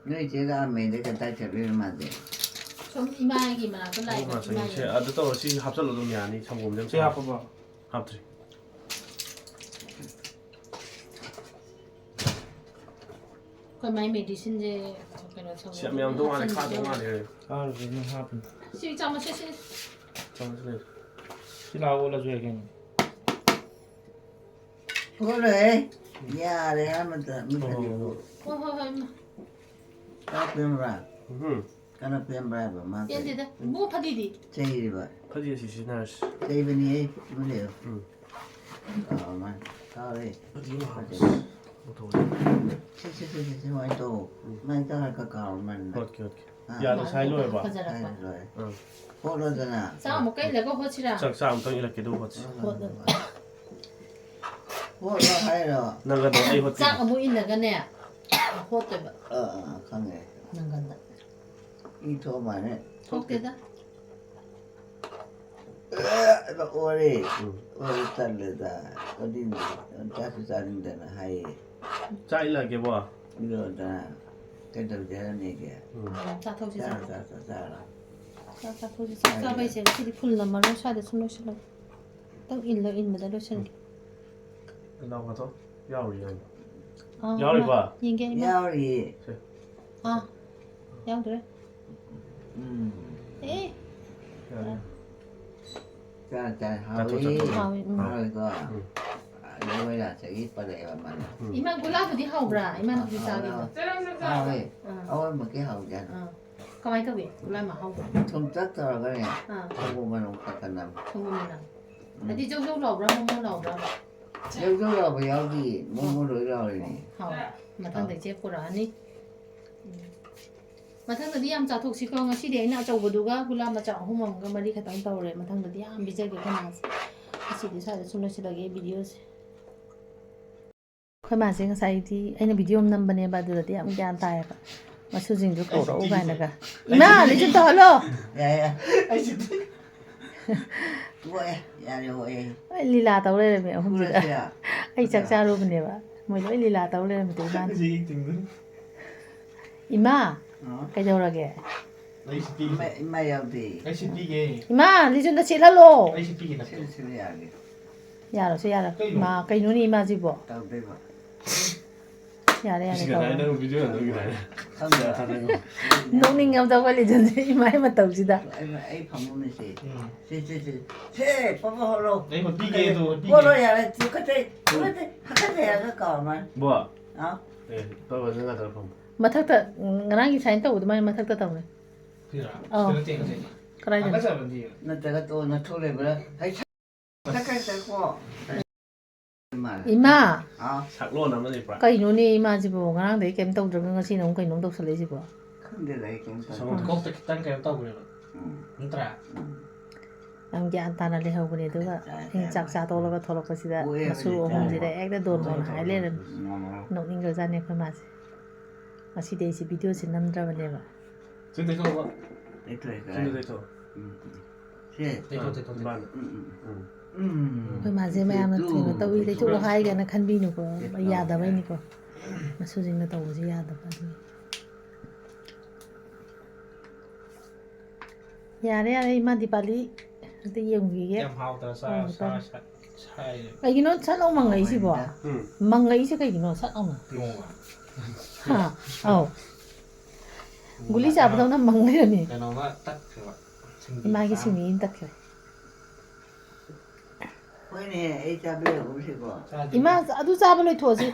ꯅꯣꯏ ꯆꯦ ꯂꯥꯛꯑꯝꯃꯦꯗꯤ ꯀꯗꯥꯏ ꯆꯠꯂꯨꯏꯅꯣ ꯃꯥꯗꯤ? ꯁꯨꯝ ꯏꯃꯥꯒꯤ ꯃꯅꯥꯛꯇ ꯑꯣ, ꯂꯥꯛꯏꯕ ꯉꯁꯥꯏ ꯁꯦ ꯏꯃꯥꯒꯤ꯫ ꯑꯗꯨ ꯇꯧꯔꯣ꯫ ꯁꯤ ꯍꯥꯞꯆꯜꯂꯣ ꯑꯗꯨꯝ ꯌꯥꯅꯤ꯫ ꯁꯪꯒꯣꯝꯁꯦ ꯑꯃ ꯁꯤ ꯁꯥꯍꯜꯂꯣ꯫ ꯍꯥꯞꯄꯕꯣ? ꯍꯥꯞꯇ꯭ꯔꯤ꯫ ꯑꯩꯈꯣꯏ ꯃꯥꯏ ꯃꯦꯗꯤꯁꯤꯟꯁꯦ ꯀꯩꯅꯣ ꯇꯧꯋꯦ꯫ ꯁꯤ ꯌꯥꯝ ꯌꯥꯝꯗꯧ ꯃꯥꯜꯂꯦ꯫ ꯈꯥꯗꯧ ꯃꯥꯜꯂꯦ꯫ ꯀꯥꯔꯨꯁꯦ ꯅꯪ ꯍꯥꯞꯄꯅꯤ꯫ ꯁꯤ ꯆꯥꯃꯁꯁꯦ ꯁꯤ꯫ ꯆꯥꯃꯁ ꯂꯩ꯫ ꯁꯤ ꯂꯥꯛꯑꯣ ꯑꯣꯜꯂꯁꯨ ꯌꯥꯏ ꯀꯩꯅꯣ꯫ ꯊꯣꯛꯂꯣꯏꯍꯦ꯫ ꯌꯥꯔꯦ ꯑꯃꯇ꯫ ꯍꯣꯏ, ꯍꯣꯏ, ꯍꯣꯏ꯫ ꯍꯣꯏ, ꯍꯣꯏ, ꯍꯣꯏ, ꯏꯃꯥ꯫ ꯆꯥꯛ ꯄꯦꯟꯕ꯭ꯔꯥ? ꯎꯝ꯫ ꯀꯅꯥ ꯄꯦꯟꯕ꯭ꯔꯥ ꯍꯥꯏꯕ ꯃꯥ? ꯄꯦꯟꯗꯦꯗ꯫ ꯏꯕꯨꯡꯉꯣ ꯐꯗꯤꯗꯤ? ꯆꯩꯔꯤꯕ꯫ ꯐꯗꯤ ꯑꯁꯤ ꯁꯤꯖꯤꯟꯅꯔꯁꯤ꯫ ꯆꯩꯕꯅꯤ ꯑꯩ꯫ ꯇꯨꯃꯤꯟ ꯂꯩꯌꯨ꯫ ꯎꯝ꯫ ꯑꯥ, ꯃꯥ ꯇꯥꯎꯔꯦ꯫ ꯐꯗꯤ ꯑꯃ ꯍꯥꯞꯄꯁꯤ꯫ ꯐꯖꯩ꯫ ꯂꯧꯊꯣꯛꯑꯁꯤ꯫ ꯁꯤ, ꯁꯤ, ꯁꯤ, ꯁꯤ, ꯁꯤ, ꯁꯨꯃꯥꯏꯅ ꯇꯧ꯫ ꯎꯝ꯫ ꯁꯨꯃꯥꯏꯅ ꯇꯧꯔꯒ ꯀꯥꯎꯔ ꯃꯥꯅ꯫ ꯍꯣꯠꯀꯦ, ꯍꯣꯠꯀꯦ꯫ ꯑꯥ꯫ ꯌꯥꯗꯣ ꯁꯥꯏ ꯂꯣꯏꯔꯕ? ꯐꯖꯔꯛꯄ꯫ ꯁꯥꯏ ꯂꯣꯏꯔꯦ꯫ ꯑꯥ꯫ ꯍꯣꯠꯂꯣꯗꯅ꯫ ꯆꯥꯛ ꯑꯃꯨꯛ ꯀꯩꯂꯒ ꯍꯣꯠꯁꯤꯔꯥ? ꯆꯥꯛ ꯆꯥ ꯑꯃꯨꯛꯇꯪ ꯏꯜꯂꯛꯀꯦ ꯑꯗꯨꯒ ꯍꯣꯠꯁꯤ꯫ ꯍꯣꯠꯂꯒ꯫ ꯍꯣꯠꯂꯣ ꯍꯥꯏꯔꯣ? ꯅꯪꯒꯗꯣ ꯑꯩ ꯍꯣꯠꯀꯦ꯫ ꯆꯥꯛ ꯑꯃꯨꯛ ꯏꯜꯂꯒꯅꯦ ꯍꯣꯠꯇꯣꯏꯕ꯫ ꯑꯥ, ꯑꯥ, ꯈꯪꯉꯦ꯫ ꯅꯪꯒꯟꯗ꯫ ꯏ ꯊꯣꯛꯑ ꯃꯥꯜꯂꯦ꯫ ꯊꯣꯛꯇꯦꯗ꯫ ꯑꯦ, ꯑꯣꯔꯦ꯫ ꯎꯝ꯫ ꯑꯣꯔꯦ ꯇꯜꯂꯦꯗ꯫ ꯑꯗꯨꯏꯅꯦ ꯆꯥꯁꯨ ꯆꯥꯅꯤꯡꯗꯅ ꯍꯥꯏꯌꯦ꯫ ꯆꯥꯛ ꯏꯜꯂꯛꯀꯦꯕꯣ꯫ ꯏꯔꯣꯟꯗꯅ ꯀꯩꯗꯧꯖꯔꯅꯤꯒꯦ? ꯎꯝ꯫ ꯆꯥꯊꯣꯛꯁꯤ, ꯆꯥꯔꯣ, ꯆꯥꯊꯣꯛꯁꯤ꯫ ꯆꯥꯔꯣ, ꯆꯥꯔꯣ, ꯆꯥꯔꯣ꯫ ꯆꯥꯛ ꯆꯥꯊꯣꯛꯁꯤ, ꯆꯥꯛ ꯆꯥꯕꯩꯁꯦ ꯉꯁꯤꯗꯤ ꯐꯨꯜ ꯅꯝꯃꯔꯣꯏ, ꯁ꯭ꯋꯥꯏꯗ ꯁꯨꯝ ꯂꯣꯏꯁꯤꯜꯂꯒꯦ꯫ ꯇꯪ ꯏꯜꯂ ꯏꯟꯕꯗ ꯂꯣꯏꯁꯤꯜꯒꯦ꯫ ꯏꯅꯥꯎ ꯈꯇꯣ ꯌꯥꯎꯔꯤ ꯌꯥꯎꯔꯤ꯫ ꯑꯥ, ꯌꯥꯎꯔꯤꯕ? ꯏꯃꯥ, ꯌꯦꯡꯒꯦ, ꯏꯃꯥ꯫ ꯌꯥꯎꯔꯤ꯫ ꯁꯦ꯫ ꯑꯥ, ꯌꯥꯎꯗ꯭ꯔꯦ꯫ ꯎꯝ꯫ ꯑꯦ꯫ ꯌꯥꯔꯦ꯫ ꯆꯥ, ꯆꯥ, ꯆꯥꯊꯣꯛ, ꯍꯥꯎꯋꯤ꯫ ꯆꯥꯊꯣꯛ꯫ ꯍꯥꯎꯋꯤ, ꯎꯝ꯫ ꯍꯥꯎꯋꯤꯀꯣ꯫ ꯎꯝ꯫ ꯑ, ꯂꯣꯏ ꯂꯥꯛꯆꯒꯤ ꯄꯜꯂꯛꯑꯦꯕ ꯃꯥꯅ꯫ ꯎꯝ꯫ ꯏꯃꯥ ꯒꯨꯂꯥꯗꯨꯗꯤ ꯍꯥꯎꯕ꯭ꯔꯥ? ꯏꯃꯥꯅ ꯍꯧꯖꯤꯛ ꯍꯥꯎꯋꯦ, ꯆꯥꯈꯤꯕꯗꯣ꯫ ꯍꯥꯎꯋꯦ꯫ ꯑꯥ꯫ ꯑꯋꯥꯏꯃꯛꯀꯤ ꯍꯥꯎꯖꯥꯠꯅꯤ꯫ ꯑꯥ꯫ ꯀꯃꯥꯏꯅ ꯇꯧꯏ? ꯒꯨꯂꯥ ꯃꯍꯥꯎꯗꯣ? ꯊꯨꯝꯇꯛ ꯇꯧꯔꯒꯅꯦ, ꯑꯥ꯫ ꯁꯪꯒꯣꯝ ꯃꯅꯝ ꯈꯔ ꯈꯔ ꯅꯝꯃꯤ꯫ ꯁꯪꯒꯣꯝ ꯃꯅꯝ꯫ ꯎꯝ꯫ ꯍꯥꯏꯗꯤ ꯖꯧ ꯖꯧ ꯂꯥꯎꯕ꯭ꯔꯥ, ꯃꯣꯟ ꯃꯣꯟ ꯂꯥꯎꯕ꯭ꯔꯥ? ꯖꯧ ꯖꯧ ꯂꯥꯎꯕ ꯌꯥꯎꯗꯤꯌꯦ, ꯃꯣꯟ ꯃꯣꯟ ꯂꯣꯏ ꯂꯥꯎꯔꯤꯅꯦ꯫ ꯍꯥꯎꯔꯦ꯫ ꯃꯊꯪꯗ ꯑꯥ꯫ ꯏꯆꯦ ꯄꯨꯔꯛꯑꯅꯤ꯫ ꯎꯝ꯫ ꯃꯊꯪꯗꯗꯤ ꯌꯥꯝ ꯆꯥꯊꯣꯛꯁꯤꯀꯣ꯫ ꯉꯁꯤꯗꯤ ꯑꯩꯅ ꯑꯆꯧꯕꯗꯨꯒ ꯒꯨꯂꯥ ꯃꯆꯥ ꯑꯍꯨꯝ ꯑꯃꯒ ꯃꯔꯤ ꯈꯛꯇꯪ ꯇꯧꯔꯦ꯫ ꯃꯊꯪꯗꯗꯤ ꯌꯥꯝ ꯄꯤꯖꯒꯦ ꯑꯩꯈꯣꯏ ꯃꯥꯁꯦ꯫ ꯉꯁꯤꯗꯤ ꯁ꯭ꯋꯥꯏꯗ ꯁꯨꯝ ꯂꯣꯏꯁꯤꯜꯂꯒꯦ ꯚꯤꯗꯤꯑꯣꯁꯦ꯫ ꯑꯩꯈꯣꯏ ꯃꯥꯁꯦ ꯉꯁꯥꯏꯗꯤ ꯑꯩꯅ ꯚꯤꯗꯤꯑꯣ ꯑꯃ ꯅꯝꯕꯅꯦꯕ, ꯑꯗꯨꯗꯗꯤ ꯌꯥꯝ ꯒ꯭ꯌꯥꯟ ꯇꯥꯏꯌꯦꯕ꯫ ꯃꯁꯨꯁꯤꯡꯗꯨ ꯀꯧꯔꯛꯎ ꯀꯥꯏꯅꯒ꯫ ꯏꯃꯥ, ꯂꯤꯆꯨꯝ ꯇꯧꯍꯜꯂꯣ! ꯌꯥꯏ, ꯌꯥꯏ꯫ ꯑꯩꯁꯨ ꯑꯣꯛꯑꯦ, ꯌꯥꯔꯦ, ꯑꯣꯛꯑꯦ꯫ ꯍꯣꯏ, ꯂꯤꯂꯥ ꯇꯧ ꯂꯩꯔꯝꯃꯦ ꯑꯍꯨꯝꯁꯤꯗ꯫ ꯐꯨꯔꯁꯤꯔꯥ? ꯑꯩ ꯆꯥꯛ ꯆꯥꯔꯨꯕꯅꯦꯕ꯫ ꯃꯣꯏ ꯂꯣꯏ ꯂꯤꯂꯥ ꯇꯧ ꯂꯩꯔꯝꯃꯤꯗꯣ ꯏꯃꯥꯅ꯫ ꯑꯩꯁꯦ ꯌꯦꯡꯅꯤꯡꯕꯅꯤ꯫ ꯏꯃꯥ, ꯑ? ꯀꯩꯗꯧꯔꯒꯦ? ꯑꯩꯁꯨ ꯄꯤꯒꯦ꯫ ꯏꯃꯥ, ꯏꯃꯥ ꯌꯥꯎꯗꯦ꯫ ꯑꯩꯁꯨ ꯄꯤꯒꯦ꯫ ꯏꯃꯥ, ꯂꯤꯆꯨꯝꯗ ꯁꯤꯠꯍꯜꯂꯣ꯫ ꯑꯩꯁꯨ ꯄꯤꯒꯦ ꯅꯠꯇ꯭ꯔꯣ? ꯁꯤꯜꯂꯨ, ꯁꯤꯜꯂꯨ ꯌꯥꯒꯦ꯫ ꯌꯥꯔꯣꯏꯁꯦ, ꯌꯥꯔꯣꯏ꯫ ꯀꯩꯅꯣ? ꯃꯥ, ꯀꯩꯅꯣꯅꯦ ꯏꯃꯥꯁꯤꯕꯣ? ꯇꯧꯗꯣꯏꯕ꯫ ꯌꯥꯔꯦ, ꯌꯥꯔꯦ, ꯏꯁ, ꯀꯧꯔꯣ꯫ ꯅꯪ ꯚꯤꯗꯤꯑꯣ ꯅꯝꯕꯒꯤ ꯇꯥꯏꯞꯇ꯫ ꯈꯪꯗꯦ꯫ ꯅꯣꯛꯅꯤꯡꯉꯕꯗ ꯑꯩꯈꯣꯏ ꯂꯤꯆꯨꯝꯁꯦ ꯏꯃꯥ ꯏꯃꯥ ꯇꯧꯁꯤꯗ꯫ ꯑꯩ, ꯑꯩ ꯐꯝꯃꯝꯃꯤꯁꯦ꯫ ꯎꯝ꯫ ꯁꯦ, ꯁꯦ, ꯁꯦ꯫ ꯁꯦ, ꯄꯣꯄꯣ ꯍꯧꯔꯣ꯫ ꯑꯩ ꯄꯤꯒꯦ, ꯑꯗꯨ ꯄꯤꯒꯦ꯫ ꯄꯣꯔꯣ ꯌꯥꯔꯦ, ꯇꯨꯀꯠꯆꯩ, ꯇꯨꯀꯠꯆꯩ, ꯍꯥꯀꯠꯆꯩ ꯍꯥꯏꯔꯒ ꯀꯥꯎꯔꯝꯃꯅꯤ꯫ ꯕꯣ꯫ ꯍꯥꯎ꯫ ꯑꯦ, ꯇꯧꯔꯣ, ꯅꯪ ꯅꯥꯀꯟꯗ ꯐꯝꯃꯣ꯫ ꯃꯊꯛꯇ, ꯎꯝ, ꯉꯔꯥꯡꯒꯤ ꯁꯥꯏꯟ ꯇꯧꯕ ꯑꯗꯨꯃꯥꯏꯅ ꯃꯊꯛꯇ ꯇꯧꯅꯦ꯫ ꯁꯤꯔꯥ? ꯑꯧ꯫ ꯁꯤꯗ ꯅꯠꯇꯦ, ꯅꯠꯇꯦ꯫ ꯀꯗꯥꯏꯗꯅꯣ? ꯍꯥꯀꯠꯆꯕ ꯅꯠꯇꯦ꯫ ꯅꯠꯇ꯭ꯔꯒ ꯇꯣ ꯅꯠꯊꯣꯛ ꯂꯩꯕ꯭ꯔꯥ? ꯍꯩ, ꯁꯛ-, ꯁꯛ-, ꯁꯛ-, ꯁꯛ-, ꯀꯣ꯫ ꯏꯃꯥ! ꯍꯥꯎ꯫ ꯁꯛꯂꯣꯟ ꯑꯃ ꯂꯩꯕ꯭ꯔꯥ? ꯀꯩꯅꯣꯅꯦ ꯏꯃꯥꯁꯤꯕꯣ? ꯉꯔꯥꯡꯗꯒꯤ ꯀꯩꯝ ꯇꯧꯗ꯭ꯔꯒ ꯉꯁꯤꯅ ꯑꯃꯨꯛ ꯀꯩꯅꯣꯝ ꯇꯧꯁꯜꯂꯛꯏꯁꯤꯕꯣ? ꯈꯪꯗꯦꯗ, ꯑꯩ ꯀꯩꯝ ꯇꯧꯗꯦ꯫ ꯁꯪꯒꯣꯝ ꯀꯣꯛꯇ ꯈꯤꯇꯪ ꯀꯩꯅꯣ ꯇꯧꯈ꯭ꯔꯦꯕ꯫ ꯎꯝ꯫ ꯅꯠꯇ꯭ꯔꯥ? ꯎꯝ꯫ ꯌꯥꯝ ꯒ꯭ꯌꯥꯟ ꯇꯥꯅ ꯂꯩꯍꯧꯕꯅꯦ, ꯑꯗꯨꯒ ꯒ꯭ꯌꯥꯟ ꯇꯥꯏ, ꯑꯩꯅ ꯆꯥꯛ ꯒ꯭ꯌꯥꯟ ꯆꯥ ꯇꯥꯏ꯫ ꯇꯣꯛꯂꯒ ꯊꯣꯛꯂꯛꯄꯁꯤꯗ ꯑꯣꯛꯑꯦ ꯃꯆꯨ ꯍꯥꯏꯕꯅꯤ, ꯑꯍꯨꯝꯁꯤꯗ ꯆꯥꯏ꯫ ꯍꯦꯛꯇ ꯗꯣꯟ ꯗꯣꯟ ꯍꯥꯏ ꯂꯩꯔꯝꯃꯤ꯫ ꯉꯝꯃꯔꯣꯏ꯫ ꯅꯣꯛꯅꯤꯡꯈ꯭ꯔꯖꯥꯠꯅꯤ ꯑꯩꯈꯣꯏ ꯃꯥꯁꯦ꯫ ꯉꯁꯤꯗꯤ ꯑꯩꯁꯦ ꯚꯤꯗꯤꯑꯣꯁꯦ ꯅꯝꯗ꯭ꯔꯕꯅꯦꯕ꯫ ꯁꯤ ꯇꯩꯊꯣꯛꯑꯕ? ꯇꯩꯊꯣꯛꯑꯦ, ꯁꯤꯁꯨ ꯇꯩꯊꯣꯛꯑꯦ꯫ ꯇꯩꯊꯣꯛꯑꯣ꯫ ꯎꯝ꯫ ꯁꯦ꯫ ꯇꯩꯊꯣꯛ, ꯑꯥ, ꯇꯩꯊꯣꯛ, ꯇꯩꯊꯣꯛ꯫ ꯏꯕꯥꯅ꯫ ꯎꯝ, ꯎꯝ꯫ ꯎꯝ꯫ ꯑꯩꯈꯣꯏ ꯃꯥꯁꯦ ꯃꯌꯥꯝꯅ ꯇꯩꯊꯣꯛ꯫ ꯊꯨꯅ ꯇꯧꯏ, ꯇꯩꯊꯣꯛꯑꯣ ꯍꯥꯏ ꯀꯥꯏꯅ ꯈꯟꯕꯤꯅꯨꯀꯣ꯫ ꯇꯩꯊꯣꯛꯑꯣ꯫ ꯌꯥꯗꯕꯩꯅꯤꯀꯣ꯫ ꯃꯁꯨꯁꯤꯡꯅ ꯇꯧꯕꯁꯤ ꯌꯥꯗꯕ ꯑꯗꯨꯒꯤ꯫ ꯌꯥꯔꯦ, ꯌꯥꯔꯦ, ꯏꯃꯥ ꯗꯤꯄꯥꯂꯤ ꯑꯝꯇ ꯌꯦꯡꯕꯤꯒꯦ꯫ ꯌꯥꯝ ꯍꯥꯎꯇꯅ ꯆꯥ-, ꯑꯣ, ꯆꯥ-, ꯇꯜꯂꯦ꯫ ꯁꯥꯏ-, ꯀꯩꯒꯤꯅꯣ ꯁꯠ ꯂꯥꯎ ꯃꯪꯉꯛꯏꯁꯤꯕꯣ? ꯍꯥꯎꯕꯅꯤꯗ꯫ ꯎꯝ꯫ ꯃꯪꯉꯛꯏꯁꯦ ꯀꯩꯒꯤꯅꯣ ꯁꯠ ꯂꯥꯎꯅ? ꯌꯣꯡꯉ꯫ ꯍꯥ? ꯑꯧ꯫ ꯒꯨꯂꯤ ꯆꯥꯕꯗꯧꯅ ꯃꯪ ꯂꯩꯔꯝꯃꯤ꯫ ꯀꯩꯅꯣꯝꯃ ꯇꯠꯈ꯭ꯔꯦꯕ꯫ ꯁꯤꯡꯂꯤ ꯏꯃꯥꯒꯤ ꯆꯥꯝ-, ꯁꯤꯡꯂꯤ ꯑꯃ ꯇꯠꯈ꯭ꯔꯦ꯫ ꯍꯣꯏꯅꯦ, ꯑꯩ ꯆꯥꯕ ꯂꯩꯍꯧꯔꯤꯁꯤꯀꯣ꯫ ꯆꯥꯗꯦ꯫ ꯏꯃꯥ, ꯑꯗꯨ ꯆꯥꯕ ꯂꯣꯏꯊꯣꯛꯑꯁꯤ꯫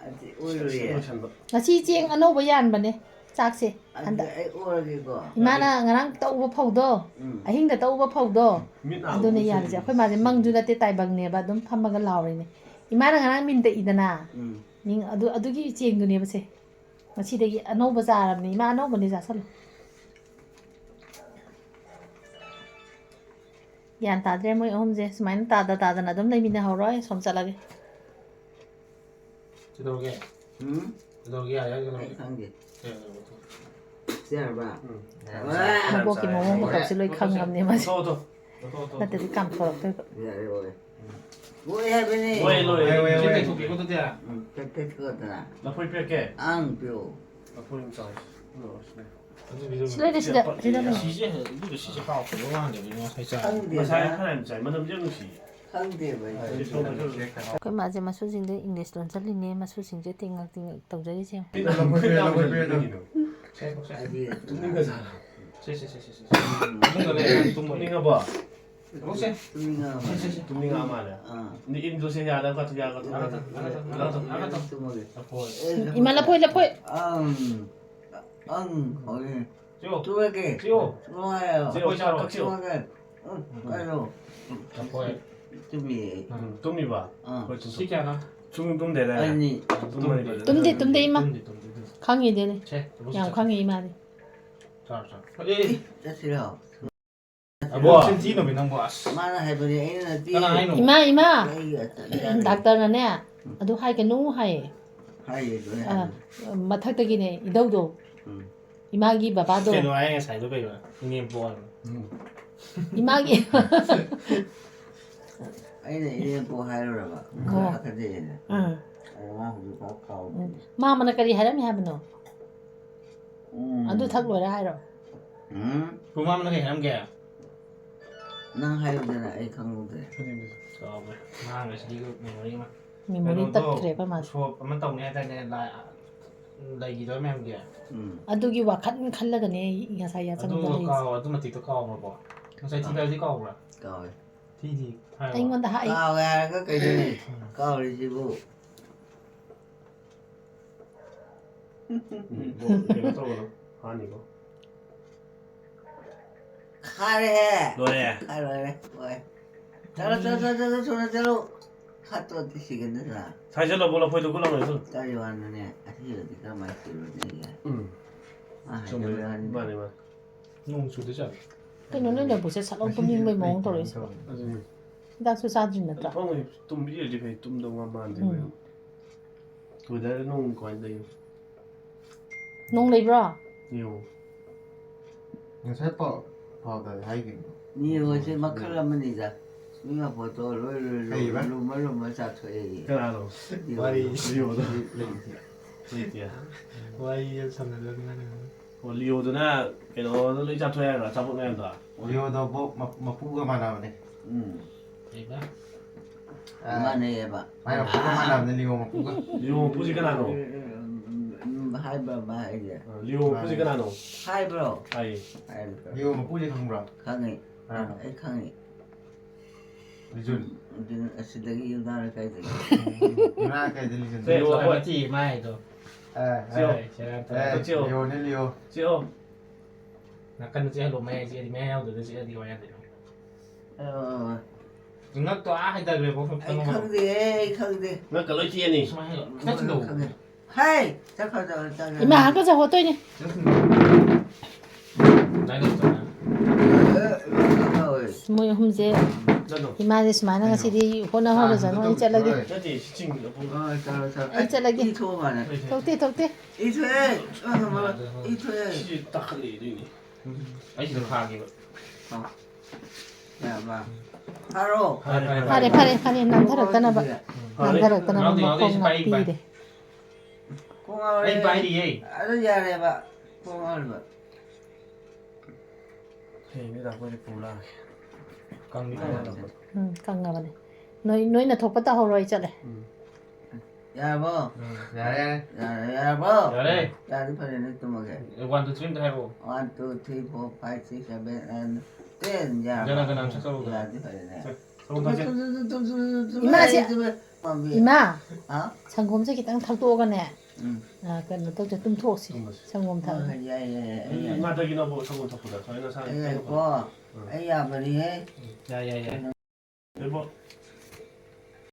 ꯑꯗꯨꯗꯤ ꯑꯣꯏꯔꯣꯏꯌꯦ꯫ ꯂꯣꯏꯁꯟꯕ꯫ ꯉꯁꯤ ꯆꯦꯡ ꯑꯅꯧꯕ ꯌꯥꯟꯕꯅꯦ, ꯆꯥꯛꯁꯦ꯫ ꯑꯗꯨꯗꯤ ꯍꯟꯗꯛ ꯑꯩ ꯑꯣꯔꯒꯦꯀꯣ꯫ ꯏꯃꯥꯅ ꯉꯔꯥꯡ ꯇꯛꯎꯕ ꯐꯧꯗꯣ, ꯎꯝ꯫ ꯑꯍꯤꯡꯗ ꯇꯛꯎꯕ ꯐꯧꯗꯣ, ꯃꯤꯠ ꯅꯥ ꯑꯗꯨꯅꯦ ꯑꯃꯨꯛ ꯌꯥꯜꯂꯤꯁꯦ꯫ ꯁꯦꯡꯉꯦ꯫ ꯑꯩꯈꯣꯏ ꯃꯥꯁꯦ ꯃꯪꯁꯨ ꯅꯠꯇꯦ, ꯇꯥꯏꯕꯪꯅꯦꯕ, ꯑꯗꯨꯝ ꯐꯝꯃꯒ ꯂꯥꯎꯔꯤꯅꯦ꯫ ꯏꯃꯥꯅ ꯉꯔꯥꯡ ꯃꯤꯟ ꯇꯛꯏꯗꯅ, ꯎꯝ꯫ ꯃꯤꯡ ꯑꯗꯨ, ꯑꯗꯨꯒꯤ ꯆꯦꯡꯗꯨꯅꯦꯕꯁꯦ꯫ ꯉꯁꯤꯗꯒꯤ ꯑꯅꯧꯕ ꯆꯥꯔꯕꯅꯦ, ꯏꯃꯥ, ꯑꯅꯧꯕꯅꯦ, ꯆꯥꯁꯜꯂꯨ꯫ ꯒ꯭ꯌꯥꯟ ꯇꯥꯗ꯭ꯔꯦ ꯃꯣꯏ ꯑꯍꯨꯝꯁꯦ꯫ ꯁꯨꯃꯥꯏꯅ ꯇꯥꯗ ꯇꯥꯗꯅ ꯑꯗꯨꯝ ꯂꯩꯃꯤꯟꯅꯍꯧꯔꯣ꯫ ꯑꯩ ꯁꯣꯝ ꯆꯠꯂꯒꯦ꯫ ꯀꯩꯗꯧꯔꯒꯦ? ꯎꯝ? ꯀꯩꯗꯧꯔꯒꯦ? ꯌꯥꯔꯦ, ꯌꯥꯔꯦ, ꯀꯩꯗꯧꯔꯒꯦ? ꯑꯩ ꯈꯪꯗꯦ꯫ ꯌꯥꯔꯦ, ꯌꯥꯔꯦ, ꯂꯧꯊꯣꯛꯑꯣ꯫ ꯁꯤ ꯌꯥꯔꯕ? ꯎꯝ, ꯌꯥꯔꯦ꯫ ꯋꯥ! ꯅꯕꯣꯛꯀꯤ ꯃꯑꯣꯡ ꯃꯇꯧꯁꯦ ꯂꯣꯏ ꯈꯪꯉꯕꯅꯦ ꯃꯥꯁꯦ꯫ ꯂꯧꯊꯣꯛꯑꯣ, ꯂꯧꯊꯣꯛꯑꯣ꯫ ꯂꯧꯊꯣꯛꯑꯣ, ꯂꯧꯊꯣꯛꯑꯣ꯫ ꯅꯠꯇ꯭ꯔꯗꯤ ꯀꯥꯝꯊꯣꯔꯛꯇꯣꯏꯕ꯫ ꯌꯥꯔꯦ, ꯂꯣꯏꯔꯦ꯫ ꯂꯣꯏ ꯍꯥꯏꯕꯅꯦ꯫ ꯂꯣꯏ, ꯂꯣꯏ꯫ ꯂꯣꯏ, ꯂꯣꯏ, ꯂꯣꯏ꯫ ꯂꯣꯏ꯫ ꯂꯣꯏ꯫ ꯂꯣꯏ꯫ ꯂꯣꯏ꯫ ꯂꯣꯏ꯫ ꯂꯐꯣꯏ ꯄꯤꯔꯛꯀꯦ? ꯑꯪ, ꯄꯤꯔꯛꯑꯣ꯫ ꯂꯐꯣꯏ ꯑꯃ ꯆꯥꯎꯁꯤ꯫ ꯂꯣꯏꯔꯁꯤꯅꯦ꯫ ꯁꯤ ꯂꯩꯔꯦ, ꯁꯤꯗ, ꯁꯤꯗ ꯂꯩꯔꯦ꯫ ꯁꯤꯁꯦ, ꯑꯗꯨꯒ ꯁꯤꯁꯦ ꯍꯥꯎꯇꯕ ꯃꯥꯟꯗꯦꯕ, ꯉꯁꯥꯏ ꯆꯥꯕꯗꯣ꯫ ꯈꯪꯗꯦꯗ꯫ ꯉꯁꯥꯏ ꯈꯔ ꯌꯥꯝ ꯆꯥꯏ, ꯃꯅꯝꯁꯦ ꯌꯥꯝ ꯅꯨꯡꯁꯤꯌꯦ꯫ ꯈꯪꯗꯦꯕ ꯑꯩ꯫ ꯁꯤ ꯁꯣꯝꯗ ꯈꯔ ꯑꯩꯈꯣꯏ ꯃꯥꯁꯦ ꯃꯁꯨꯁꯤꯡꯗ English ꯂꯣꯟꯁꯤꯜꯂꯤꯅꯦ, ꯃꯁꯨꯁꯤꯡꯁꯦ ꯇꯦꯡꯉꯛ ꯇꯦꯡꯉꯛ ꯇꯧꯖꯔꯤꯁꯦ ꯌꯦꯡꯉꯨ꯫ ꯄꯤꯠ ꯂꯐꯣꯏ ꯄꯤꯔꯛꯑꯣ, ꯂꯐꯣꯏ ꯄꯤꯔꯛꯑꯣ꯫ ꯀꯩꯅꯣ? ꯍꯥꯏꯗꯤ ꯇꯨꯝꯅꯤꯡꯉꯖꯥꯠꯂꯣ? ꯁꯦ, ꯁꯦ, ꯁꯦ, ꯁꯦ, ꯁꯦ꯫ ꯇꯨꯝꯅꯤꯡꯉꯕꯣ? ꯇꯨꯝꯅꯤꯡꯉꯕꯣ? ꯇꯨꯝꯅꯤꯡꯉꯕ ꯁꯦ, ꯁꯦ, ꯁꯦ, ꯇꯨꯝꯅꯤꯡꯉ ꯃꯥꯜꯂꯦ꯫ ꯑꯥ꯫ ꯅ ꯏꯟꯗꯣꯁꯦ ꯌꯥꯗꯕ ꯀꯥꯇꯨ ꯌꯥꯒ ꯇꯨꯝꯃꯒ꯫ ꯂꯥꯛꯑꯣ, ꯂꯥꯛꯑꯣ, ꯂꯥꯛꯑꯣ꯫ ꯇꯨꯝꯃꯒꯦ꯫ ꯂꯐꯣꯏ꯫ ꯑꯦ, ꯏꯃꯥ, ꯂꯐꯣꯏ, ꯂꯐꯣꯏ꯫ ꯑꯪ꯫ ꯑꯪ, ꯍꯧꯔꯦ꯫ ꯆꯤꯌꯣ꯫ ꯇꯨꯝꯃꯒꯦ꯫ ꯆꯤꯌꯣ꯫ ꯇꯨꯝꯃꯣ ꯍꯥꯏꯌꯣ꯫ ꯆꯤꯌꯣ, ꯆꯤꯌꯣ, ꯀꯛꯁꯤꯌꯣ꯫ ꯇꯨꯝꯃꯒꯦ꯫ ꯎꯝ, ꯀꯩꯅꯣ꯫ ꯂꯐꯣꯏ꯫ ꯇꯨꯝꯃꯤꯌꯦ꯫ ꯎꯝ, ꯇꯨꯝꯃꯤꯕ? ꯑꯥ꯫ ꯍꯣꯏ, ꯇꯨꯝ-, ꯁꯤ ꯀꯌꯥꯅꯣ? ꯁꯨꯡ ꯇꯨꯝꯗꯦꯗꯥꯏꯅꯦ? ꯑꯅꯤ꯫ ꯇꯨꯝꯃꯅꯤ꯫ ꯇꯨꯝꯗꯦ, ꯇꯨꯝꯗꯦ, ꯏꯃꯥ꯫ ꯇꯨꯝꯗꯦ, ꯇꯨꯝꯗꯦ, ꯇꯨꯝꯗꯦ꯫ ꯈꯪꯉꯤꯗꯨꯅꯤ꯫ ꯁꯦ, ꯌꯥꯝ ꯆꯠꯂꯣ꯫ ꯈꯪꯉꯤ, ꯏꯃꯥꯗꯤ꯫ ꯆꯥꯔꯣ, ꯆꯥꯔꯣ꯫ ꯑꯦ꯫ ꯆꯠꯁꯤꯔꯣ? ꯑꯕꯣ꯫ ꯁꯦꯟꯇꯤꯅꯣꯃꯤ ꯅꯪꯕꯣ, ꯑꯁ꯫ ꯃꯥꯅ ꯍꯥꯏꯕꯅꯦ, ꯑꯩꯅ ꯅꯠꯇꯦ꯫ ꯀꯅꯥ ꯍꯥꯏꯅꯣ? ꯏꯃꯥ, ꯏꯃꯥ! ꯑꯩ ꯑꯆꯥ-, ꯗꯥꯛꯇꯔꯅꯅꯦ, ꯎꯝ꯫ ꯑꯗꯨ ꯍꯥꯏꯒꯅꯨ ꯍꯥꯏꯌꯦ꯫ ꯍꯥꯏꯌꯦ, ꯂꯣꯏ ꯑ, ꯍꯥꯏꯌꯦ꯫ ꯃꯊꯛꯇꯒꯤꯅꯦ, ꯏꯙꯧꯗꯣ꯫ ꯎꯝ꯫ ꯏꯃꯥꯒꯤ ꯕꯕꯥꯗꯣ꯫ ꯀꯩꯅꯣ ꯍꯥꯏ ꯉꯁꯥꯏꯗꯣ ꯀꯩꯅꯣ? ꯏꯅꯦꯝꯄꯣꯛ ꯍꯥꯏꯕ꯫ ꯎꯝ꯫ ꯏꯃꯥꯒꯤ ꯑꯩꯅ ꯏꯅꯦꯝꯄꯣꯛ ꯍꯥꯏꯔꯨꯔꯕ, ꯎꯝ꯫ ꯈꯔ ꯍꯥꯞꯀꯠꯂꯛꯑꯦꯅ꯫ ꯎꯝ꯫ ꯑꯩ ꯃꯥ ꯍꯧꯖꯤꯛꯐꯥꯎ ꯀꯥꯎꯗꯦ꯫ ꯎꯝ꯫ ꯃꯥꯃꯅ ꯀꯔꯤ ꯍꯥꯏꯔꯝꯃꯤ ꯍꯥꯏꯕꯅꯣ? ꯎꯝ꯫ ꯑꯗꯨ ꯊꯛ ꯂꯣꯏꯔ ꯍꯥꯏꯔꯣ? ꯎꯝ꯫ ꯄꯨꯃꯥꯝꯅ ꯀꯩ ꯍꯥꯏꯔꯝꯒꯦ? ꯅꯪ ꯍꯥꯏꯌꯨꯗꯅ, ꯑꯩ ꯈꯪꯍꯧꯗ꯭ꯔꯦ꯫ ꯀꯥꯎꯈ꯭ꯔꯦ꯫ ꯃꯥ ꯉꯁꯤꯗꯤ ꯃꯦꯃꯣꯔꯤ ꯑꯃ ꯃꯦꯃꯣꯔꯤ ꯇꯠꯈ꯭ꯔꯦꯕ ꯃꯥꯁꯦ꯫ ꯁꯣꯞ ꯑꯃ ꯇꯧꯅꯤ ꯍꯥꯏꯇꯥꯔꯦ, ꯂꯥꯏ ꯂꯩꯈꯤꯗꯕ ꯃꯌꯥꯝꯒꯤ꯫ ꯎꯝ꯫ ꯑꯗꯨꯒꯤ ꯋꯥꯈꯜ ꯈꯜꯂꯒꯅꯦ ꯑꯩ ꯉꯁꯥꯏ ꯑꯗꯨ ꯌꯥꯆꯪꯕꯗ ꯂꯩꯔꯤꯁꯦ꯫ ꯀꯥꯎ ꯑꯗꯨ ꯃꯇꯤꯛꯇꯣ ꯀꯥꯎꯈ꯭ꯔꯕꯣ? ꯉꯁꯥꯏ ꯊꯤꯗꯕꯗꯤ ꯀꯥꯎꯕ꯭ꯔꯥ? ꯀꯥꯎꯋꯦ꯫ ꯊꯤꯗꯤ ꯍꯥꯏꯔꯕ? ꯑꯩꯉꯣꯟꯗ ꯍꯥꯏ꯫ ꯀꯥꯎꯋꯦ ꯍꯥꯏꯔꯒ ꯀꯩꯅꯣꯅꯦ? ꯀꯥꯎꯔꯤꯁꯤꯕꯨ꯫ ꯎꯝ, ꯀꯩꯅꯣ ꯇꯧꯒꯅꯨ꯫ ꯍꯥꯅꯤꯀꯣ꯫ ꯈꯥꯔꯦꯍꯦ꯫ ꯂꯣꯏꯔꯦ꯫ ꯈꯥ ꯂꯣꯏꯔꯦ꯫ ꯂꯣꯏꯔꯦ꯫ ꯆꯠꯂꯣ, ꯆꯠꯂꯣ, ꯆꯠꯂꯣ, ꯆꯠꯂꯣ, ꯆꯠꯂꯣ, ꯆꯠꯂꯣ꯫ ꯈꯠꯇꯣꯗꯤ ꯁꯤꯒꯅꯤꯗꯅ꯫ ꯁꯥꯏꯖꯜꯂꯣ, ꯕꯣꯜ ꯂꯐꯣꯏꯗꯣ ꯒꯨꯠ ꯂꯥꯎꯅ ꯁꯨ꯫ ꯀꯔꯤ ꯋꯥꯅꯣꯅꯦ? ꯑꯁꯤꯗꯗꯤ ꯀꯔꯝꯍꯥꯏꯅ ꯁꯤꯔꯨꯅꯦꯒꯦ? ꯎꯝ꯫ ꯃꯥ ꯆꯨꯝꯃꯦ꯫ ꯍꯥꯏꯖꯕꯩ ꯋꯥꯅꯤ꯫ ꯃꯥꯅꯦ, ꯃꯥꯅꯦ꯫ ꯅꯣꯡ ꯆꯨꯗꯣꯏ ꯆꯠꯂꯣ꯫ ꯀꯩꯅꯣ ꯅꯣꯏ ꯂꯩꯕꯨꯛꯁꯦ ꯁꯠꯂꯥꯎ ꯇꯨꯝꯅꯤꯡꯕꯩ ꯃꯑꯣꯡ ꯇꯧꯔꯛꯏꯁꯦ꯫ ꯑꯗꯨꯅꯤ꯫ ꯍꯤꯗꯥꯛꯁꯨ ꯆꯥꯗ꯭ꯔꯤ ꯅꯠꯇ꯭ꯔꯥ? ꯐꯃꯨꯡ ꯇꯨꯝꯕꯤꯔꯗꯤ ꯐꯩ, ꯇꯨꯝꯗꯧ ꯃꯥꯟꯗꯦ꯫ ꯎꯝ꯫ ꯋꯦꯗꯔ ꯅꯣꯡ ꯀꯃꯥꯏꯅ ꯇꯧꯔꯤꯅꯣ? ꯅꯣꯡ ꯂꯩꯕ꯭ꯔꯣ? ꯌꯦꯡꯉꯣ꯫ ꯉꯁꯥꯏ ꯄꯥꯎ ꯄꯥꯎꯗꯗꯤ ꯍꯥꯏꯈꯤꯕꯅꯤ꯫ ꯅꯤꯌꯣꯁꯦ ꯃꯈꯜ ꯑꯃꯅꯤꯗ꯫ ꯃꯤ ꯃꯄꯣꯠꯇꯣ ꯂꯣꯏ ꯂꯣꯏ ꯂꯣꯏ ꯀꯩꯕ? ꯂꯨꯝꯃ ꯂꯨꯝꯃ ꯆꯥꯊꯣꯛꯑꯦ꯫ ꯀꯅꯥꯅꯣ? ꯅꯤꯌꯣ꯫ ꯋꯥꯔꯤ ꯂꯤꯌꯣꯗꯣ꯫ ꯂꯩꯇꯦ꯫ ꯂꯩꯇꯦ꯫ ꯋꯥꯔꯤꯁꯦ ꯁꯝꯅꯗꯕꯅꯤꯅ꯫ ꯑꯣ, ꯂꯤꯌꯣꯗꯨꯅ ꯀꯩꯅꯣꯗꯣ ꯂꯣꯏ ꯆꯥꯊꯣꯛꯑꯦ ꯍꯥꯏꯔꯣ, ꯑꯆꯥꯄꯣꯠ ꯃꯌꯥꯝꯗꯣ? ꯂꯤꯌꯣꯗꯣ ꯃꯄꯨꯒ ꯃꯥꯟꯅꯕꯅꯦ꯫ ꯎꯝ꯫ ꯀꯩꯕ? ꯑꯥ, ꯃꯥꯟꯅꯩꯌꯦꯕ꯫ ꯃꯥꯏ ꯃꯄꯨꯒ ꯃꯥꯟꯅꯕꯅꯦ, ꯂꯤꯌꯣ ꯃꯄꯨꯒ꯫ ꯂꯤꯌꯣ ꯃꯄꯨꯁꯤ ꯀꯅꯥꯅꯣ? ꯎꯝ, ꯍꯥꯏꯕ꯭ꯔ ꯃꯥ ꯍꯥꯏꯁꯦ? ꯑ, ꯂꯤꯌꯣ ꯃꯄꯨꯁꯤ ꯀꯅꯥꯅꯣ? ꯍꯥꯏꯕ꯭ꯔꯣ? ꯍꯥꯏꯌꯦ꯫ ꯍꯥꯏꯕ꯭ꯔꯣ? ꯂꯤꯌꯣ ꯃꯄꯨꯁꯦ ꯈꯪꯕ꯭ꯔꯣ? ꯈꯪꯉꯤ꯫ ꯑꯥ꯫ ꯑꯩ ꯈꯪꯉꯤ꯫ ꯂꯤꯖꯨꯟ꯫ ꯑꯗꯨꯅ ꯑꯁꯤꯗꯒꯤ ꯌꯨꯝꯅꯥꯔ ꯀꯥꯏꯗꯒꯤ? ꯉꯔꯥꯡ ꯀꯩꯗ ꯂꯤꯖꯨꯟ? ꯂꯤꯌꯣ ꯂꯤꯌꯣ ꯍꯣꯏ꯫ ꯃꯇꯤ ꯃꯥꯏꯗꯣ꯫ ꯑꯦ, ꯂꯤꯌꯣ꯫ ꯑꯦ, ꯁꯦꯔꯥꯟ ꯑꯦ, ꯇꯨꯔꯥꯟ꯫ ꯂꯤꯌꯣ꯫ ꯂꯤꯌꯣꯅꯦ, ꯂꯤꯌꯣ꯫ ꯆꯤꯛꯑꯣ꯫ ꯅꯥꯀꯟꯗ ꯆꯤꯛꯍꯜꯂꯣ, ꯃꯌꯥꯏ ꯆꯤꯛꯑꯗꯤ, ꯃꯌꯥꯏ ꯌꯥꯎꯗꯗ ꯆꯤꯛꯑꯗꯤ ꯋꯥ ꯌꯥꯗꯦ꯫ ꯑꯣ, ꯉꯛꯇꯣ ꯑꯥ ꯍꯥꯏꯊꯈ꯭ꯔꯦꯕꯣ꯫ ꯑꯩ ꯈꯪꯗꯦ, ꯑꯩ ꯈꯪꯗꯦ꯫ ꯅꯪ ꯀ ꯂꯣꯏ ꯆꯤꯛꯑꯅꯤ꯫ ꯁꯨꯃꯥꯏꯅ ꯍꯥꯏꯌꯣ꯫ ꯈꯤꯇꯪ ꯊꯤꯟꯗꯧ꯫ ꯈꯪꯉꯦ꯫ ꯍꯦ! ꯆꯠꯈ꯭ꯔꯣ, ꯆꯠꯈ꯭ꯔꯣ, ꯆꯠꯈ꯭ꯔꯣ꯫ ꯏꯃꯥ ꯍꯥꯀꯠꯆ ꯍꯣꯠꯇꯣꯏꯅꯦ꯫ ꯗꯥꯏꯂꯣꯛ ꯇꯧꯔ꯫ ꯑꯦ, ꯀꯩꯅꯣ ꯇꯧꯋꯦ꯫ ꯃꯣꯏ ꯑꯍꯨꯝꯁꯦ ꯆꯠꯂꯣ꯫ ꯏꯃꯥꯁꯦ ꯁꯨꯃꯥꯏꯅ ꯉꯁꯤꯗꯤ ꯍꯣꯠꯅꯍꯧꯔꯁꯅꯨ꯫ ꯑꯩ ꯆꯠꯂꯒꯦ꯫ ꯅꯠꯇꯦ, ꯁꯤ ꯆꯤꯡ ꯃꯄꯨꯡ꯫ ꯑ, ꯆꯠꯂꯣ, ꯆꯠꯂꯣ꯫ ꯑꯩ ꯆꯠꯂꯒꯦ꯫ ꯏ ꯊꯣꯛꯑ ꯃꯥꯜꯂꯦ꯫ ꯊꯣꯛꯇꯦ, ꯊꯣꯛꯇꯦ꯫ ꯏ ꯊꯣꯛꯑꯦ꯫ ꯑ, ꯃꯃꯥ, ꯏ ꯊꯣꯛꯑꯦ꯫ ꯁꯤ ꯇꯥꯈꯠꯂꯛꯏ ꯑꯗꯨꯏꯅꯦ꯫ ꯑꯩ ꯁꯤꯗ ꯐꯥꯒꯦꯕ꯫ ꯌꯥꯕ꯫ ꯐꯥꯔꯣ꯫ ꯐꯔꯦ, ꯐꯔꯦ, ꯐꯔꯦ, ꯐꯔꯦ, ꯐꯔꯦ, ꯅꯟꯊꯔꯛꯇꯅꯕ꯫ ꯐꯥꯔꯣ꯫ ꯅꯥꯟꯊꯔꯛꯇꯅ ꯃꯈꯣꯡ ꯉꯥꯛꯄꯤꯔꯦ꯫ ꯀꯣꯡ ꯉꯥꯎꯔꯦ꯫ ꯑꯩ ꯄꯥꯏꯔꯤꯌꯦ꯫ ꯑꯗꯨ ꯌꯥꯔꯦꯕ꯫ ꯀꯣꯡ ꯉꯥꯎꯔꯤꯕ꯫ ꯍꯌꯦꯡꯗꯤ ꯗꯥꯛ ꯄꯨꯔ ꯂꯥꯛꯑꯒꯦ꯫ ꯀꯪꯗꯤ ꯀꯪꯉꯕꯅꯦ꯫ ꯎꯝ, ꯀꯪꯉꯕꯅꯦ꯫ ꯅꯣꯏ ꯅꯣꯏꯅ ꯊꯣꯛꯄ ꯇꯧꯍꯧꯔꯣ, ꯑꯩ ꯆꯠꯂꯦ꯫ ꯌꯥꯔꯕꯣ? ꯌꯥꯔꯦ ꯌꯥꯔꯦ꯫ ꯌꯥꯔꯦ, ꯌꯥꯔꯕꯣ? ꯌꯥꯔꯦ꯫ ꯌꯥꯔꯗꯤ ꯐꯔꯦꯅꯦ, ꯇꯨꯝꯃꯒꯦ꯫ ꯋꯥꯟ ꯇꯨ ꯊ꯭ꯔꯤ ꯑꯝꯇ ꯍꯥꯏꯔꯛꯑꯣ꯫ One, two, three, four, five, six, seven, and ten ꯌꯥꯔꯕ? ꯀꯅꯥ ꯀꯅꯥ ꯆꯠꯆꯧꯔꯣ? ꯌꯥꯔꯗꯤ ꯐꯔꯦꯅꯦ꯫ ꯁꯣꯝ ꯆꯠꯁꯦ꯫ ꯏꯃꯥꯁꯦ꯫ ꯄꯥꯝꯕꯤ꯫ ꯏꯃꯥ, ꯍꯥ? ꯁꯪꯒꯣꯝꯁꯦ ꯈꯤꯇꯪ ꯊꯛꯇꯣꯛꯑꯒꯅꯦ, ꯎꯝ꯫ ꯑ, ꯀꯩꯅꯣ ꯇꯧꯁꯦ, ꯇꯨꯝꯊꯣꯛꯁꯤ꯫ ꯁꯪꯒꯣꯝ ꯍꯣꯏ, ꯊꯛꯑꯒ꯫ ꯍꯣꯏ, ꯌꯥꯏ, ꯌꯥꯏ, ꯌꯥꯏ, ꯌꯥꯏ꯫ ꯉꯥꯗꯒꯤꯅꯕꯨ ꯁꯪꯒꯣꯝ ꯊꯛꯄꯗ ꯁꯨꯃꯥꯏꯅ ꯁꯥ ꯑꯩ ꯉꯥꯏꯈꯣ꯫ ꯑꯩ ꯌꯥꯕꯅꯤꯍꯦ꯫ ꯌꯥꯏ ꯌꯥꯏ ꯌꯥꯏ꯫ ꯏꯕꯣ꯫